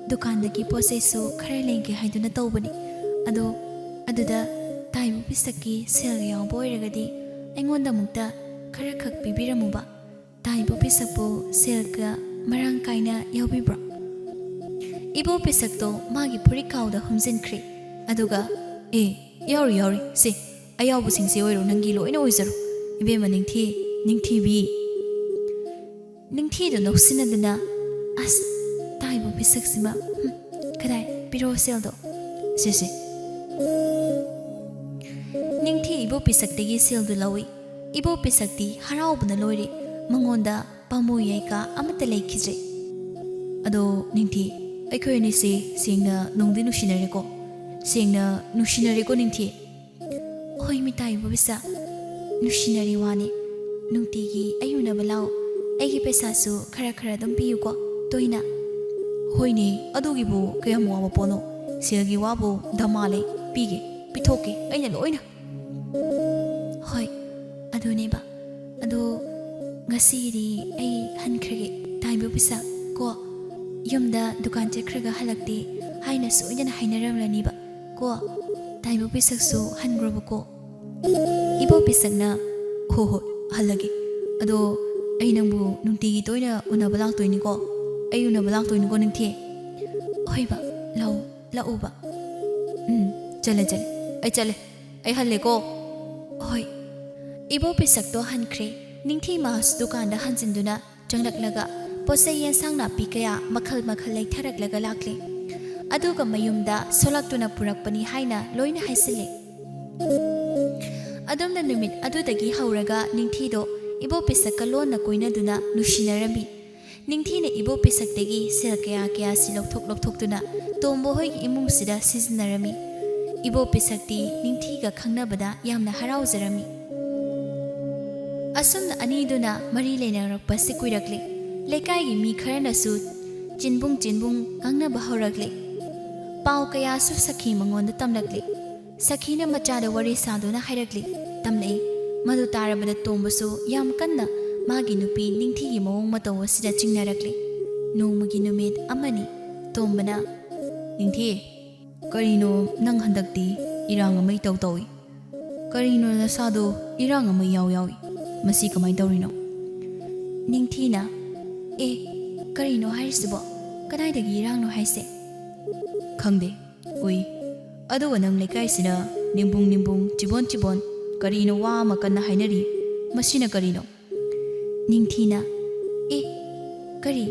ꯗꯨꯀꯥꯟꯗꯒꯤ ꯄꯣꯠ ꯆꯩꯁꯨ ꯈꯔ ꯂꯩꯒꯦ ꯍꯥꯏꯗꯨꯅ ꯇꯧꯕꯅꯤ꯫ ꯑꯗꯣ ꯑꯗꯨꯗ ꯇꯥꯏꯕꯣꯛ ꯄꯤꯁꯛꯀꯤ ꯁꯦꯜꯒ ꯌꯥꯎꯕ ꯑꯣꯏꯔꯒꯗꯤ ꯑꯩꯉꯣꯟꯗ ꯑꯃꯨꯛꯇ ꯈꯔ ꯈꯛ ꯄꯤꯕꯤꯔꯝꯃꯨꯕ꯫ ꯇꯥꯏꯕꯣꯛ ꯄꯤꯁꯛꯄꯨ ꯁꯦꯜꯒ ꯃꯔꯥꯡ ꯀꯥꯏꯅ ꯌꯥꯎꯕꯤꯕ꯭ꯔꯣ?" ꯏꯕꯣꯛ ꯄꯤꯁꯛꯇꯣ ꯃꯥꯒꯤ ꯐꯨꯔꯤꯠ ꯈꯥꯎꯗ ꯍꯨꯝꯖꯤꯟꯈ꯭ꯔꯦ꯫ ꯑꯗꯨꯒ, "ꯑꯦ, ꯌꯥꯎꯔꯤ, ꯌꯥꯎꯔꯤ꯫ ꯁꯦ, ꯑꯌꯥꯎꯕꯁꯤꯡꯁꯦ ꯑꯣꯏꯔꯣ ꯅꯪꯒꯤ ꯂꯣꯏꯅ ꯑꯣꯏꯖꯔꯣ꯫ ꯏꯕꯦꯝꯃ ꯅꯤꯡꯊꯤ, ꯅꯤꯡꯊꯤꯕꯤ꯫ ꯅꯤꯡꯊꯤꯗꯨ ꯅꯣꯛꯁꯤꯟꯅꯗꯨꯅ, "ꯑꯁ, ꯇꯥꯏꯕ ꯄꯤꯁꯛꯁꯤꯃ, ꯍꯨꯝ, ꯀꯗꯥꯏ, ꯄꯤꯔꯣ ꯁꯦꯜꯗꯣ꯫ ꯁꯦ, ꯁꯦ꯫" ꯅꯤꯡꯊꯤ ꯏꯕꯣ ꯄꯤꯁꯛꯇꯒꯤ ꯁꯦꯜꯗꯨ ꯂꯧꯏ꯫ ꯏꯕꯣ ꯄꯤꯁꯛꯇꯤ ꯍꯔꯥꯎꯕꯅ ꯂꯣꯏꯔꯦ꯫ ꯃꯉꯣꯟꯗ ꯄꯥꯝꯃꯨ ꯌꯥꯏꯀꯥ ꯑꯃꯠꯇ ꯂꯩꯈꯤꯗ꯭ꯔꯦ꯫ "ꯑꯗꯣ ꯅꯤꯡꯊꯤ, ꯑꯩꯈꯣꯏ ꯑꯅꯤꯁꯦ ꯁꯦꯡꯅ ꯅꯨꯡꯗꯤ ꯅꯨꯡꯁꯤꯅꯔꯦꯀꯣ? ꯁꯦꯡꯅ ꯅꯨꯡꯁꯤꯅꯔꯦꯀꯣ ꯅꯤꯡꯊꯤ?" "ꯍꯣꯏ ꯃꯤ ꯇꯥꯏꯕ ꯄꯤꯁꯛ, ꯅꯨꯡꯁꯤꯅꯔꯤ ꯋꯥꯅꯤ꯫ ꯅꯨꯡꯇꯤꯒꯤ ꯑꯩ ꯎꯅꯕ ꯂꯥꯛꯑꯣ꯫ ꯑꯩꯒꯤ ꯄꯩꯁꯥꯁꯨ ꯈꯔ ꯈꯔ ꯑꯗꯨꯝ ꯄꯤꯌꯨꯀꯣ, ꯇꯣꯏꯅ꯫" "ꯍꯣꯏꯅꯦ, ꯑꯗꯨꯒꯤꯕꯨ ꯀꯌꯥꯝ ꯋꯥꯕ ꯄꯣꯠꯅꯣ? ꯁꯦꯜꯒꯤ ꯋꯥꯕꯨ ꯗꯃꯥ ꯂꯩ, ꯄꯤꯒꯦ, ꯄꯤꯊꯣꯛꯀꯦ ꯑꯩꯅ ꯂꯣꯏꯅ꯫" "ꯍꯣꯏ, ꯑꯗꯨꯅꯦꯕ꯫ ꯑꯗꯣ ꯉꯁꯤꯒꯤꯗꯤ ꯑꯩ ꯍꯟꯈ꯭ꯔꯒꯦ ꯇꯥꯏꯕ ꯄꯤꯁꯛ ꯀꯣ꯫ ꯌꯨꯝꯗ ꯗꯨꯀꯥꯟ ꯆꯠꯈ꯭ꯔꯒ ꯍꯜꯂꯛꯇꯦ ꯍꯥꯏꯅ ꯁꯣꯏꯗꯅ ꯍꯥꯏꯅꯔꯝꯂꯅꯤꯕ ꯀꯣ꯫ ꯇꯥꯏꯕ ꯄꯤꯁꯛꯁꯨ ꯍꯟꯈ꯭ꯔꯣꯕꯀꯣ꯫" ꯏꯕꯣ ꯄꯤꯁꯛꯅ, "ꯍꯣ ꯍꯣꯏ, ꯍꯜꯂꯒꯦ꯫ ꯑꯗꯣ ꯑꯩ ꯅꯪꯕꯨ ꯅꯨꯡꯇꯤꯒꯤ ꯇꯣꯏꯅ ꯎꯅꯕ ꯂꯥꯛꯇꯣꯏꯅꯤꯀꯣ꯫ ꯑꯩ ꯎꯅꯕ ꯂꯥꯛꯇꯣꯏꯅꯤꯀꯣ ꯅꯤꯡꯊꯤ꯫" "ꯍꯣꯏꯕ, ꯂꯥꯛꯑꯣ, ꯂꯥꯛꯑꯣꯕ꯫ ꯎꯝ, ꯆꯠꯂꯦ, ꯆꯠꯂꯦ꯫ ꯑꯩ ꯆꯠꯂꯦ꯫ ꯑꯩ ꯍꯜꯂꯦꯀꯣ꯫" "ꯍꯣꯏ꯫" ꯏꯕꯣ ꯄꯤꯁꯛꯇꯣ ꯍꯟꯈ꯭ꯔꯦ꯫ ꯅꯤꯡꯊꯤ ꯃꯥꯁ ꯗꯨꯀꯥꯟꯗ ꯍꯟꯖꯤꯟꯗꯨꯅ ꯆꯪꯂꯛꯂꯒ ꯄꯣꯠꯆꯩ ꯌꯦꯟꯁꯥꯡ ꯅꯥꯄꯤ ꯀꯌꯥ ꯃꯈꯜ ꯃꯈꯜ ꯂꯩꯊꯔꯛꯂꯒ ꯂꯥꯛꯂꯦ꯫ ꯑꯗꯨꯒ ꯃꯌꯨꯝꯗ ꯁꯣꯂꯛꯇꯨꯅ ꯄꯨꯔꯛꯄꯅꯤ ꯍꯥꯏꯅ ꯂꯣꯏꯅ ꯍꯥꯏꯖꯤꯜꯂꯦ꯫ ꯑꯗꯨꯝꯅ ꯅꯨꯃꯤꯠ ꯑꯗꯨꯗꯒꯤ ꯍꯧꯔꯒ ꯅꯤꯡꯊꯤꯗꯣ ꯏꯕꯣ ꯄꯤꯁꯛꯀ ꯂꯣꯟꯅ ꯀꯣꯏꯅꯗꯨꯅ ꯅꯨꯡꯁꯤꯅꯔꯝꯃꯤ꯫ ꯅꯤꯡꯊꯤꯅ ꯏꯕꯣ ꯄꯤꯁꯛꯇꯒꯤ ꯁꯦꯜ ꯀꯌꯥ ꯀꯌꯥꯁꯤ ꯂꯧꯊꯣꯛ ꯂꯧꯊꯣꯛꯇꯨꯅ ꯇꯣꯝꯕ ꯍꯣꯏꯒꯤ ꯏꯃꯨꯡꯁꯤꯗ ꯁꯤꯖꯤꯟꯅꯔꯝꯃꯤ꯫ ꯏꯕꯣ ꯄꯤꯁꯛꯇꯤ ꯅꯤꯡꯊꯤꯒ ꯈꯪꯅꯕꯗ ꯌꯥꯝꯅ ꯍꯔꯥꯎꯖꯔꯝꯃꯤ꯫ ꯑꯁꯨꯝꯅ ꯑꯅꯤꯗꯨꯅ ꯃꯔꯤ ꯂꯩꯅꯔꯛꯄꯁꯤ ꯀꯨꯏꯔꯛꯂꯦ꯫ ꯂꯩꯀꯥꯏꯒꯤ ꯃꯤ ꯈꯔꯅꯁꯨ ꯆꯤꯟꯕꯨꯡ ꯆꯤꯟꯕꯨꯡ ꯉꯥꯡꯅꯕ ꯍꯧꯔꯛꯂꯦ꯫ ꯄꯥꯎ ꯀꯌꯥꯁꯨ ꯁꯈꯤ ꯃꯉꯣꯟꯗ ꯇꯝꯂꯛꯂꯦ꯫ ꯁꯈꯤꯅ ꯃꯆꯥꯗ ꯋꯥꯔꯤ ꯁꯥꯗꯨꯅ ꯍꯥꯏꯔꯛꯂꯤ, ꯇꯝꯂꯛꯏ꯫ ꯃꯗꯨ ꯇꯥꯔꯕꯗ ꯇꯣꯝꯕꯁꯨ ꯌꯥꯝ ꯀꯟꯅ ꯃꯥꯒꯤ ꯅꯨꯄꯤ ꯅꯤꯡꯊꯤꯒꯤ ꯃꯑꯣꯡ ꯃꯇꯧ ꯑꯁꯤꯗ ꯆꯤꯡꯅꯔꯛꯂꯤ꯫ ꯅꯣꯡꯃꯒꯤ ꯅꯨꯃꯤꯠ ꯑꯃꯅꯤ ꯇꯣꯝꯕꯅ, "ꯅꯤꯡꯊꯤ, ꯀꯔꯤꯅꯣ ꯅꯪ ꯍꯟꯗꯛꯇꯤ ꯏꯔꯥꯡ ꯑꯃ ꯏꯇꯧ ꯇꯧꯏ? ꯀꯔꯤꯅꯣ ꯅꯁꯥꯗꯣ ꯏꯔꯥꯡ ꯑꯃ ꯏꯌꯥꯎ ꯌꯥꯎꯏ? ꯃꯁꯤ ꯀꯃꯥꯏꯅ ꯇꯧꯔꯤꯅꯣ?" ꯅꯤꯡꯊꯤꯅ, "ꯑꯦ, ꯀꯔꯤꯅꯣ ꯍꯥꯏꯔꯤꯁꯤꯕꯣ? ꯀꯗꯥꯏꯗꯒꯤ ꯏꯔꯥꯡꯅꯣ ꯍꯥꯏꯁꯦ?" "ꯈꯪꯗꯦ, ꯎꯏ꯫ ꯑꯗꯨꯒ ꯅꯪ ꯂꯩꯀꯥꯏꯁꯤꯅ ꯅꯤꯡꯕꯨꯡ ꯅꯤꯡꯕꯨꯡ, ꯆꯤꯕꯣꯟ ꯆꯤꯕꯣꯟ, ꯀꯔꯤꯅꯣ ꯋꯥ ꯑꯃ ꯀꯟꯅ ꯍꯥꯏꯅꯔꯤ꯫ ꯃꯁꯤꯅ ꯀꯔꯤꯅꯣ?" ꯅꯤꯡꯊꯤꯅ, "ꯑꯦ, ꯀꯔꯤ,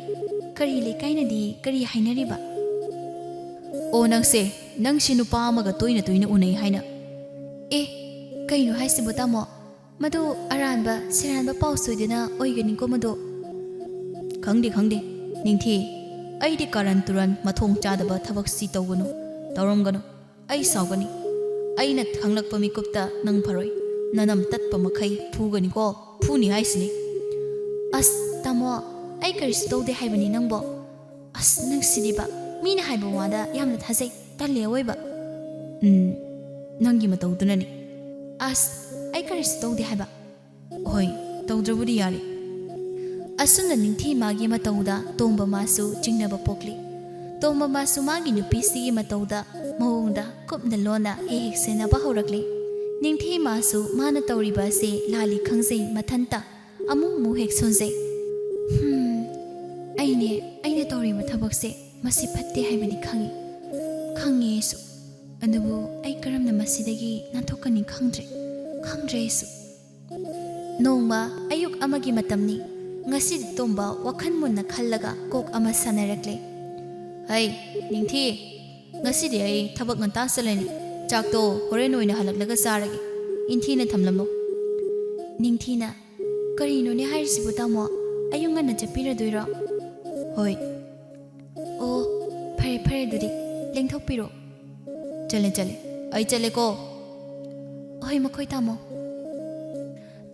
ꯀꯔꯤ ꯂꯩꯀꯥꯏꯅꯗꯤ ꯀꯔꯤ ꯍꯥꯏꯅꯔꯤꯕ?" "ꯑꯣ, ꯅꯪꯁꯦ, ꯅꯪꯁꯤ ꯅꯨꯄꯥ ꯑꯃꯒ ꯇꯣꯏꯅ ꯇꯣꯏꯅ ꯎꯅꯩ ꯍꯥꯏꯅ?" "ꯑꯦ, ꯀꯩꯅꯣ ꯍꯥꯏꯁꯤꯕꯣ ꯇꯥꯃꯣ? ꯃꯗꯨ ꯑꯔꯥꯟꯕ ꯁꯦꯔꯥꯟꯕ ꯄꯥꯎ ꯁꯣꯏꯗꯅ ꯑꯣꯏꯒꯅꯤꯀꯣ ꯃꯗꯨ?" "ꯈꯪꯗꯦ, ꯈꯪꯗꯦ, ꯅꯤꯡꯊꯤ, ꯑꯩꯗꯤ ꯀꯥꯔꯟ ꯇꯨꯔꯟ ꯃꯊꯣꯡ ꯆꯥꯗꯕ ꯊꯕꯛꯁꯤ ꯇꯧꯒꯅꯨ, ꯇꯧꯔꯝꯒꯅꯨ꯫ ꯑꯩ ꯁꯥꯎꯒꯅꯤ꯫ ꯑꯩꯅ ꯈꯪꯂꯛꯄ ꯃꯤꯀꯨꯞꯇ ꯅꯪ ꯐꯔꯣꯏ꯫ ꯅꯅꯝ ꯇꯠꯄ ꯃꯈꯩ ꯐꯨꯒꯅꯤꯀꯣ, ꯐꯨꯅꯤ ꯍꯥꯏꯁꯤꯅꯤ꯫" "ꯑꯁ, ꯇꯥꯃꯣ, ꯑꯩ ꯀꯔꯤꯁꯨ ꯇꯧꯗꯦ ꯍꯥꯏꯕꯅꯤ ꯅꯪꯕꯣ꯫ ꯑꯁ, ꯅꯪꯁꯤꯗꯤꯕ, ꯃꯤꯅ ꯍꯥꯏꯕ ꯋꯥꯗ ꯌꯥꯝꯅ ꯊꯥꯖꯩ, ꯇꯜꯂꯦ ꯑꯑꯣꯏꯕ꯫" "ꯎꯝ, ꯅꯪꯒꯤ ꯃꯇꯧꯗꯨꯅꯅꯤ꯫" "ꯑꯁ, ꯑꯩ ꯀꯔꯤꯁꯨ ꯇꯧꯗꯦ ꯍꯥꯏꯕ꯫" "ꯍꯣꯏ, ꯇꯧꯗ꯭ꯔꯕꯨꯗꯤ ꯌꯥꯔꯦ꯫" ꯑꯁꯨꯝꯅ ꯅꯤꯡꯊꯤ ꯃꯥꯒꯤ ꯃꯇꯧꯗ ꯇꯣꯝꯕ ꯃꯥꯁꯨ ꯆꯤꯡꯅꯕ ꯄꯣꯛꯂꯤ꯫ ꯇꯣꯝꯕ ꯃꯥꯁꯨ ꯃꯥꯒꯤ ꯅꯨꯄꯤꯁꯤꯒꯤ ꯃꯇꯧꯗ, ꯃꯑꯣꯡꯗ ꯀꯨꯞꯅ ꯂꯣꯟꯅ ꯍꯦꯛ ꯍꯦꯛ ꯁꯦꯟꯅꯕ ꯍꯧꯔꯛꯂꯤ꯫ ꯅꯤꯡꯊꯤ ꯃꯥꯁꯨ ꯃꯥꯅ ꯇꯧꯔꯤꯕ ꯑꯁꯤ ꯂꯥꯜꯂꯤ ꯈꯪꯖꯩ ꯃꯊꯟꯇ ꯑꯃꯨꯛ ꯑꯃꯨꯛ ꯍꯦꯛ ꯁꯣꯟꯖꯩ꯫ "ꯍꯝ, ꯑꯩꯅꯦ, ꯑꯩꯅ ꯇꯧꯔꯤꯕ ꯊꯕꯛꯁꯦ ꯃꯁꯤ ꯐꯠꯇꯦ ꯍꯥꯏꯕꯗꯤ ꯈꯪꯉꯤ, ꯈꯪꯉꯦ ꯑꯩꯁꯨ꯫ ꯑꯗꯨꯕꯨ ꯑꯩ ꯀꯔꯝꯅ ꯃꯁꯤꯗꯒꯤ ꯅꯥꯟꯊꯣꯛꯀꯅꯤ ꯈꯪꯗ꯭ꯔꯦ, ꯈꯪꯗ꯭ꯔꯦ ꯑꯩꯁꯨ꯫" ꯅꯣꯡꯃ ꯑꯌꯨꯛ ꯑꯃꯒꯤ ꯃꯇꯝꯅꯤ꯫ ꯉꯁꯤꯗꯤ ꯇꯣꯝꯕ ꯋꯥꯈꯜ ꯃꯨꯟꯅ ꯈꯜꯂꯒ ꯀꯣꯛ ꯑꯃ ꯁꯥꯟꯅꯔꯛꯂꯦ꯫ "ꯍꯩ, ꯅꯤꯡꯊꯤ, ꯉꯁꯤꯗꯤ ꯑꯩ ꯊꯕꯛ ꯉꯟꯇꯥ ꯆꯠꯂꯅꯤ꯫ ꯆꯥꯛꯇꯣ ꯍꯣꯔꯦꯟ ꯑꯣꯏꯅ ꯍꯜꯂꯛꯂꯒ ꯆꯥꯔꯒꯦ꯫ ꯏꯟꯊꯤꯅ ꯊꯝꯂꯝꯃꯣ꯫" ꯅꯤꯡꯊꯤꯅ, "ꯀꯔꯤꯅꯣꯅꯦ ꯍꯥꯏꯔꯤꯁꯤꯕꯨ ꯇꯥꯃꯣ? ꯑꯌꯨꯛ ꯉꯟꯅ ꯆꯠꯄꯤꯔꯗꯣꯏꯔꯣ?" "ꯍꯣꯏ꯫" "ꯑꯣ, ꯐꯔꯦ ꯐꯔꯦ, ꯑꯗꯨꯗꯤ ꯂꯦꯡꯊꯣꯛꯄꯤꯔꯣ꯫" "ꯆꯠꯂꯦ ꯆꯠꯂꯦ, ꯑꯩ ꯆꯠꯂꯦꯀꯣ꯫" "ꯍꯣꯏ, ꯃꯈꯣꯏ ꯇꯥꯃꯣ꯫"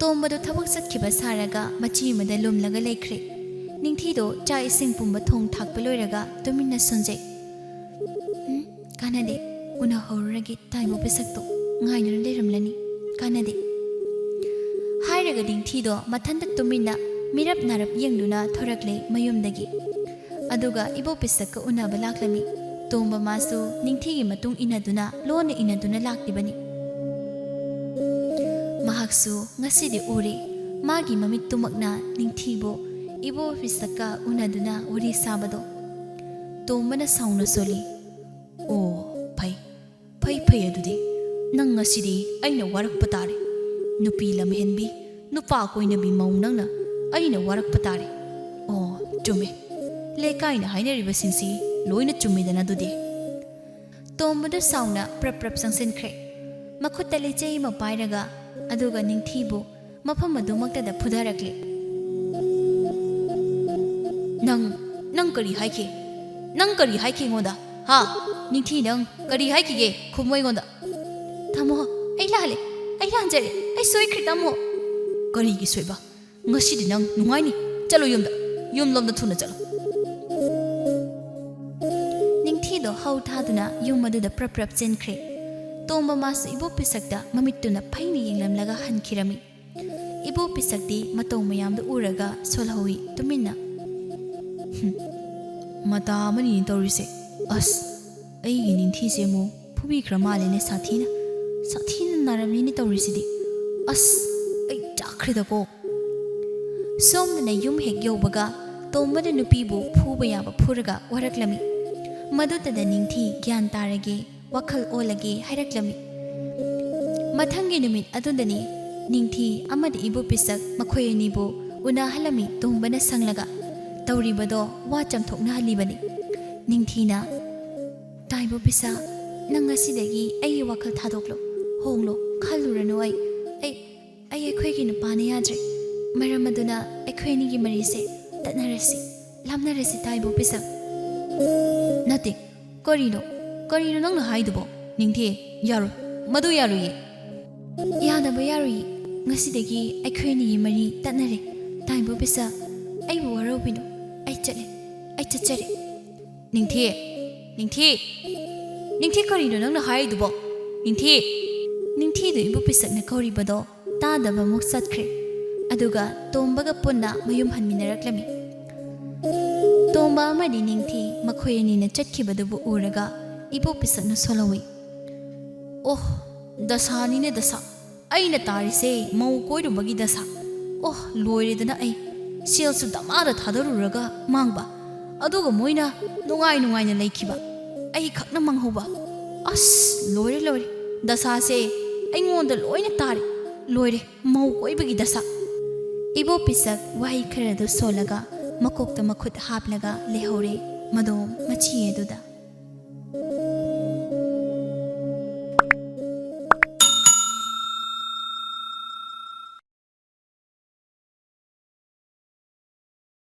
ꯇꯣꯝꯕꯗꯨ ꯊꯕꯛ ꯆꯠꯈꯤꯕ ꯁꯥꯔꯒ ꯃꯆꯤ ꯑꯃꯗ ꯂꯨꯝꯂꯒ ꯂꯩꯈ꯭ꯔꯦ꯫ ꯅꯤꯡꯊꯤꯗꯣ ꯆꯥꯛ ꯏꯁꯤꯡ ꯄꯨꯝꯕ ꯊꯣꯡ ꯊꯥꯛꯄ ꯂꯣꯏꯔꯒ ꯇꯨꯃꯤꯟꯅ ꯁꯣꯟꯖꯩ꯫ "ꯎꯝ, ꯀꯥꯟꯅꯗꯦ, ꯎꯅꯍꯧꯔꯨꯔꯒꯦ, ꯇꯥꯏꯕꯣ ꯄꯤꯁꯛꯇꯣ ꯉꯥꯏꯗꯨꯅ ꯂꯩꯔꯝꯂꯅꯤ, ꯀꯥꯟꯅꯗꯦ꯫" ꯍꯥꯏꯔꯒ ꯅꯤꯡꯊꯤꯗꯣ ꯃꯊꯟꯇ ꯇꯨꯃꯤꯟꯅ ꯃꯤꯔꯞ ꯅꯥꯔꯞ ꯌꯦꯡꯗꯨꯅ ꯊꯣꯔꯛꯂꯦ ꯃꯌꯨꯝꯗꯒꯤ꯫ ꯑꯗꯨꯒ ꯏꯕꯣ ꯄꯤꯁꯛꯀ ꯎꯅꯕ ꯂꯥꯛꯂꯝꯃꯤ꯫ ꯇꯣꯝꯕ ꯃꯥꯁꯨ ꯅꯤꯡꯊꯤꯒꯤ ꯃꯇꯨꯡ ꯏꯟꯅꯗꯨꯅ, ꯂꯣꯟꯅ ꯏꯟꯅꯗꯨꯅ ꯂꯥꯛꯂꯤꯕꯅꯤ꯫ ꯃꯍꯥꯛꯁꯨ ꯉꯁꯤꯗꯤ ꯎꯔꯦ, ꯃꯥꯒꯤ ꯃꯃꯤꯠꯇꯨꯃꯛꯅ ꯅꯤꯡꯊꯤꯕꯨ ꯏꯕꯣ ꯄꯤꯁꯛꯀ ꯎꯅꯗꯨꯅ ꯋꯥꯔꯤ ꯁꯥꯕꯗꯣ꯫ ꯇꯣꯝꯕꯅ ꯁꯥꯎꯅ ꯁꯣꯜꯂꯤ꯫ "ꯑꯣ, ꯐꯩ, ꯐꯩ, ꯐꯩ, ꯑꯗꯨꯗꯤ ꯅꯪ ꯉꯁꯤꯗꯤ ꯑꯩꯅ ꯋꯥꯔꯛꯄ ꯇꯥꯔꯦ꯫ ꯅꯨꯄꯤ ꯂꯝꯍꯦꯟꯕꯤ, ꯅꯨꯄꯥ ꯀꯣꯏꯅꯕꯤ ꯃꯧ ꯅꯪꯅ ꯑꯩꯅ ꯋꯥꯔꯛꯄ ꯇꯥꯔꯦ꯫ ꯑꯣ, ꯆꯨꯝꯃꯦ꯫ ꯂꯩꯀꯥꯏꯅ ꯍꯥꯏꯅꯔꯤꯕꯁꯤꯡꯁꯤ ꯂꯣꯏꯅ ꯆꯨꯝꯃꯤꯗꯅ ꯑꯗꯨꯗꯤ꯫ ꯇꯣꯝꯕꯗꯨ ꯁꯥꯎꯅ ꯄ꯭ꯔꯞ ꯄ꯭ꯔꯞ ꯆꯪꯁꯤꯟꯈ꯭ꯔꯦ꯫ ꯃꯈꯨꯠꯇ ꯂꯩꯆꯩ ꯑꯃ ꯄꯥꯏꯔꯒ, ꯑꯗꯨꯒ ꯅꯤꯡꯊꯤꯕꯨ ꯃꯐꯝ ꯑꯗꯨꯃꯛꯇꯗ ꯐꯨꯊꯔꯛꯂꯦ꯫ "ꯅꯪ, ꯅꯪ ꯀꯔꯤ ꯍꯥꯏꯈꯤ? ꯅꯪ ꯀꯔꯤ ꯍꯥꯏꯈꯤ ꯑꯩꯉꯣꯟꯗ? ꯍꯥ? ꯅꯤꯡꯊꯤ, ꯅꯪ ꯀꯔꯤ ꯍꯥꯏꯈꯤꯒꯦ? ꯈꯨꯝꯃꯣ ꯑꯩꯉꯣꯟꯗ꯫" "ꯇꯥꯃꯣ, ꯑꯩ ꯂꯥꯜꯂꯦ꯫ ꯑꯩ ꯂꯥꯟꯖꯔꯦ꯫ ꯑꯩ ꯁꯣꯏꯈ꯭ꯔꯦ, ꯇꯥꯃꯣ꯫" "ꯀꯔꯤꯒꯤ ꯁꯣꯏꯕ? ꯉꯁꯤꯗꯤ ꯅꯪ ꯅꯨꯡꯉꯥꯏꯅꯤ꯫ ꯆꯠꯂꯣ ꯌꯨꯝꯗ꯫ ꯌꯨꯝꯂꯣꯝꯗ ꯊꯨꯅ ꯆꯠꯂꯣ꯫" ꯅꯤꯡꯊꯤꯗꯣ ꯍꯧ ꯊꯥꯗꯨꯅ ꯌꯨꯝ ꯑꯗꯨꯗ ꯄ꯭ꯔꯞ ꯄ꯭ꯔꯞ ꯆꯦꯟꯈ꯭ꯔꯦ꯫ ꯇꯣꯝꯕ ꯃꯥꯁꯨ ꯏꯕꯣꯛ ꯄꯤꯁꯛꯇ ꯃꯃꯤꯠꯇꯨꯅ ꯐꯩꯅ ꯌꯦꯡꯂꯝꯂꯒ ꯍꯟꯈꯤꯔꯝꯃꯤ꯫ ꯏꯕꯣꯛ ꯄꯤꯁꯛꯇꯤ ꯃꯇꯧ ꯃꯌꯥꯝꯗꯨ ꯎꯔꯒ ꯁꯣꯜꯍꯧꯏ ꯇꯨꯃꯤꯟꯅ꯫ "ꯍꯨꯝ, ꯃꯇꯥ ꯑꯃꯅꯤꯅꯦ ꯇꯧꯔꯤꯁꯦ꯫ ꯑꯁ, ꯑꯩꯒꯤ ꯅꯤꯡꯊꯤꯁꯦ ꯑꯃꯨꯛ ꯐꯨꯕꯤꯈ꯭ꯔ ꯃꯥꯜꯂꯦꯅꯦ ꯁꯥꯊꯤꯅ꯫ ꯁꯥꯊꯤꯅ ꯅꯥꯔꯝꯃꯤꯅꯦ ꯇꯧꯔꯤꯁꯤꯗꯤ꯫ ꯑꯁ, ꯑꯩ ꯆꯥꯛꯈ꯭ꯔꯦꯗꯀꯣ꯫" ꯁꯣꯝꯗꯅ ꯌꯨꯝ ꯍꯦꯛ ꯌꯧꯕꯒ ꯇꯣꯝꯕꯅ ꯅꯨꯄꯤꯕꯨ ꯐꯨꯕ ꯌꯥꯕ ꯐꯨꯔꯒ ꯋꯥꯔꯛꯂꯝꯃꯤ꯫ ꯃꯗꯨꯇꯗ ꯅꯤꯡꯊꯤ ꯒ꯭ꯌꯥꯟ ꯇꯥꯔꯒꯦ, ꯋꯥꯈꯜ ꯑꯣꯜꯂꯒꯦ ꯍꯥꯏꯔꯛꯂꯝꯃꯤ꯫ ꯃꯊꯪꯒꯤ ꯅꯨꯃꯤꯠ ꯑꯗꯨꯗꯅꯤ ꯅꯤꯡꯊꯤ ꯑꯃꯗꯤ ꯏꯕꯣ ꯄꯤꯁꯛ ꯃꯈꯣꯏ ꯑꯅꯤꯕꯨ ꯎꯅꯍꯜꯂꯝꯃꯤ ꯇꯣꯝꯕꯅ ꯁꯪꯂꯒ꯫ ꯇꯧꯔꯤꯕꯗꯣ ꯋꯥ ꯆꯝꯊꯣꯛꯅꯍꯜꯂꯤꯕꯅꯤ꯫ ꯅꯤꯡꯊꯤꯅ, "ꯇꯥꯏꯕꯣ ꯄꯤꯁꯛ, ꯅꯪ ꯉꯁꯤꯗꯒꯤ ꯑꯩꯒꯤ ꯋꯥꯈꯜ ꯊꯥꯗꯣꯛꯂꯣ, ꯍꯣꯡꯂꯣ, ꯈꯜꯂꯨꯔꯅꯨ ꯑꯩ, ꯑꯩ, ꯑꯩ ꯑꯩꯈꯣꯏꯒꯤ ꯅꯨꯄꯥꯅ ꯌꯥꯗ꯭ꯔꯦ꯫ ꯃꯔꯝ ꯑꯗꯨꯅ ꯑꯩꯈꯣꯏ ꯑꯅꯤꯒꯤ ꯃꯔꯤꯁꯦ ꯇꯠꯅꯔꯁꯤ, ꯂꯥꯞꯅꯔꯁꯤ ꯇꯥꯏꯕꯣ ꯄꯤꯁꯛ꯫" "ꯅꯠꯇꯦ, ꯀꯔꯤꯅꯣ, ꯀꯔꯤꯅꯣ ꯅꯪꯅ ꯍꯥꯏꯗꯨꯕꯣ? ꯅꯤꯡꯊꯤ, ꯌꯥꯔꯣꯏ, ꯃꯗꯨ ꯌꯥꯔꯣꯏꯌꯦ꯫" "ꯌꯥꯗꯕ ꯌꯥꯔꯣꯏꯌꯦ꯫ ꯉꯁꯤꯗꯒꯤ ꯑꯩꯈꯣꯏ ꯑꯅꯤꯒꯤ ꯃꯔꯤ ꯇꯠꯅꯔꯦ꯫ ꯇꯥꯏꯕꯣ ꯄꯤꯁꯛ, ꯑꯩꯕꯨ ꯋꯥꯔꯧꯕꯤꯅꯨ꯫ ꯑꯩ ꯆꯠꯂꯦ, ꯑꯩ ꯆꯠꯆꯔꯦ꯫" "ꯅꯤꯡꯊꯤ, ꯅꯤꯡꯊꯤ, ꯅꯤꯡꯊꯤ, ꯀꯔꯤꯅꯣ ꯅꯪꯅ ꯍꯥꯏꯔꯤꯗꯨꯕꯣ? ꯅꯤꯡꯊꯤ!" ꯅꯤꯡꯊꯤꯗꯨ ꯏꯕꯨ ꯄꯤꯁꯛꯅ ꯀꯧꯔꯤꯕꯗꯣ ꯇꯥꯗꯕ ꯑꯃꯨꯛ ꯆꯠꯈ꯭ꯔꯦ꯫ ꯑꯗꯨꯒ ꯇꯣꯝꯕꯒ ꯄꯨꯟꯅ ꯃꯌꯨꯝ ꯍꯟꯃꯤꯟꯅꯔꯛꯂꯝꯃꯤ꯫ ꯇꯣꯝꯕ ꯑꯃꯗꯤ ꯅꯤꯡꯊꯤ ꯃꯈꯣꯏ ꯑꯅꯤꯅ ꯆꯠꯈꯤꯕꯗꯨꯕꯨ ꯎꯔꯒ ꯏꯕꯨ ꯄꯤꯁꯛꯅ ꯁꯣꯜꯍꯧꯏ꯫ "ꯑꯣ, ꯗꯁꯥꯅꯤꯅꯦ ꯗꯁꯥ꯫ ꯑꯩꯅ ꯇꯥꯔꯤꯁꯦ ꯃꯧ ꯀꯣꯏꯔꯨꯕꯒꯤ ꯗꯁꯥ꯫ ꯑꯣ, ꯂꯣꯏꯔꯦꯗꯅ ꯑꯩ꯫ ꯁꯦꯜꯁꯨ ꯗꯃꯥꯗ ꯊꯥꯗꯔꯨꯔꯒ ꯃꯥꯡꯕ꯫ ꯑꯗꯨꯒ ꯃꯣꯏꯅ ꯅꯨꯡꯉꯥꯏ ꯅꯨꯡꯉꯥꯏꯅ ꯂꯩꯈꯤꯕ꯫ ꯑꯩ ꯈꯛꯅ ꯃꯥꯡꯍꯧꯕ꯫ ꯑꯁ, ꯂꯣꯏꯔꯦ, ꯂꯣꯏꯔꯦ꯫ ꯗꯁꯥꯁꯦ ꯑꯩꯉꯣꯟꯗ ꯂꯣꯏꯅ ꯇꯥꯔꯦ꯫ ꯂꯣꯏꯔꯦ, ꯃꯧ ꯀꯣꯏꯕꯒꯤ ꯗꯁꯥ꯫" ꯏꯕꯣ ꯄꯤꯁꯛ ꯋꯥꯍꯩ ꯈꯔꯗꯨ ꯁꯣꯜꯂꯒ ꯃꯀꯣꯛꯇ ꯃꯈꯨꯠ ꯍꯥꯞꯂꯒ ꯂꯩꯍꯧꯔꯦ ꯃꯗꯣꯝ ꯃꯆꯤ ꯑꯗꯨꯗ꯫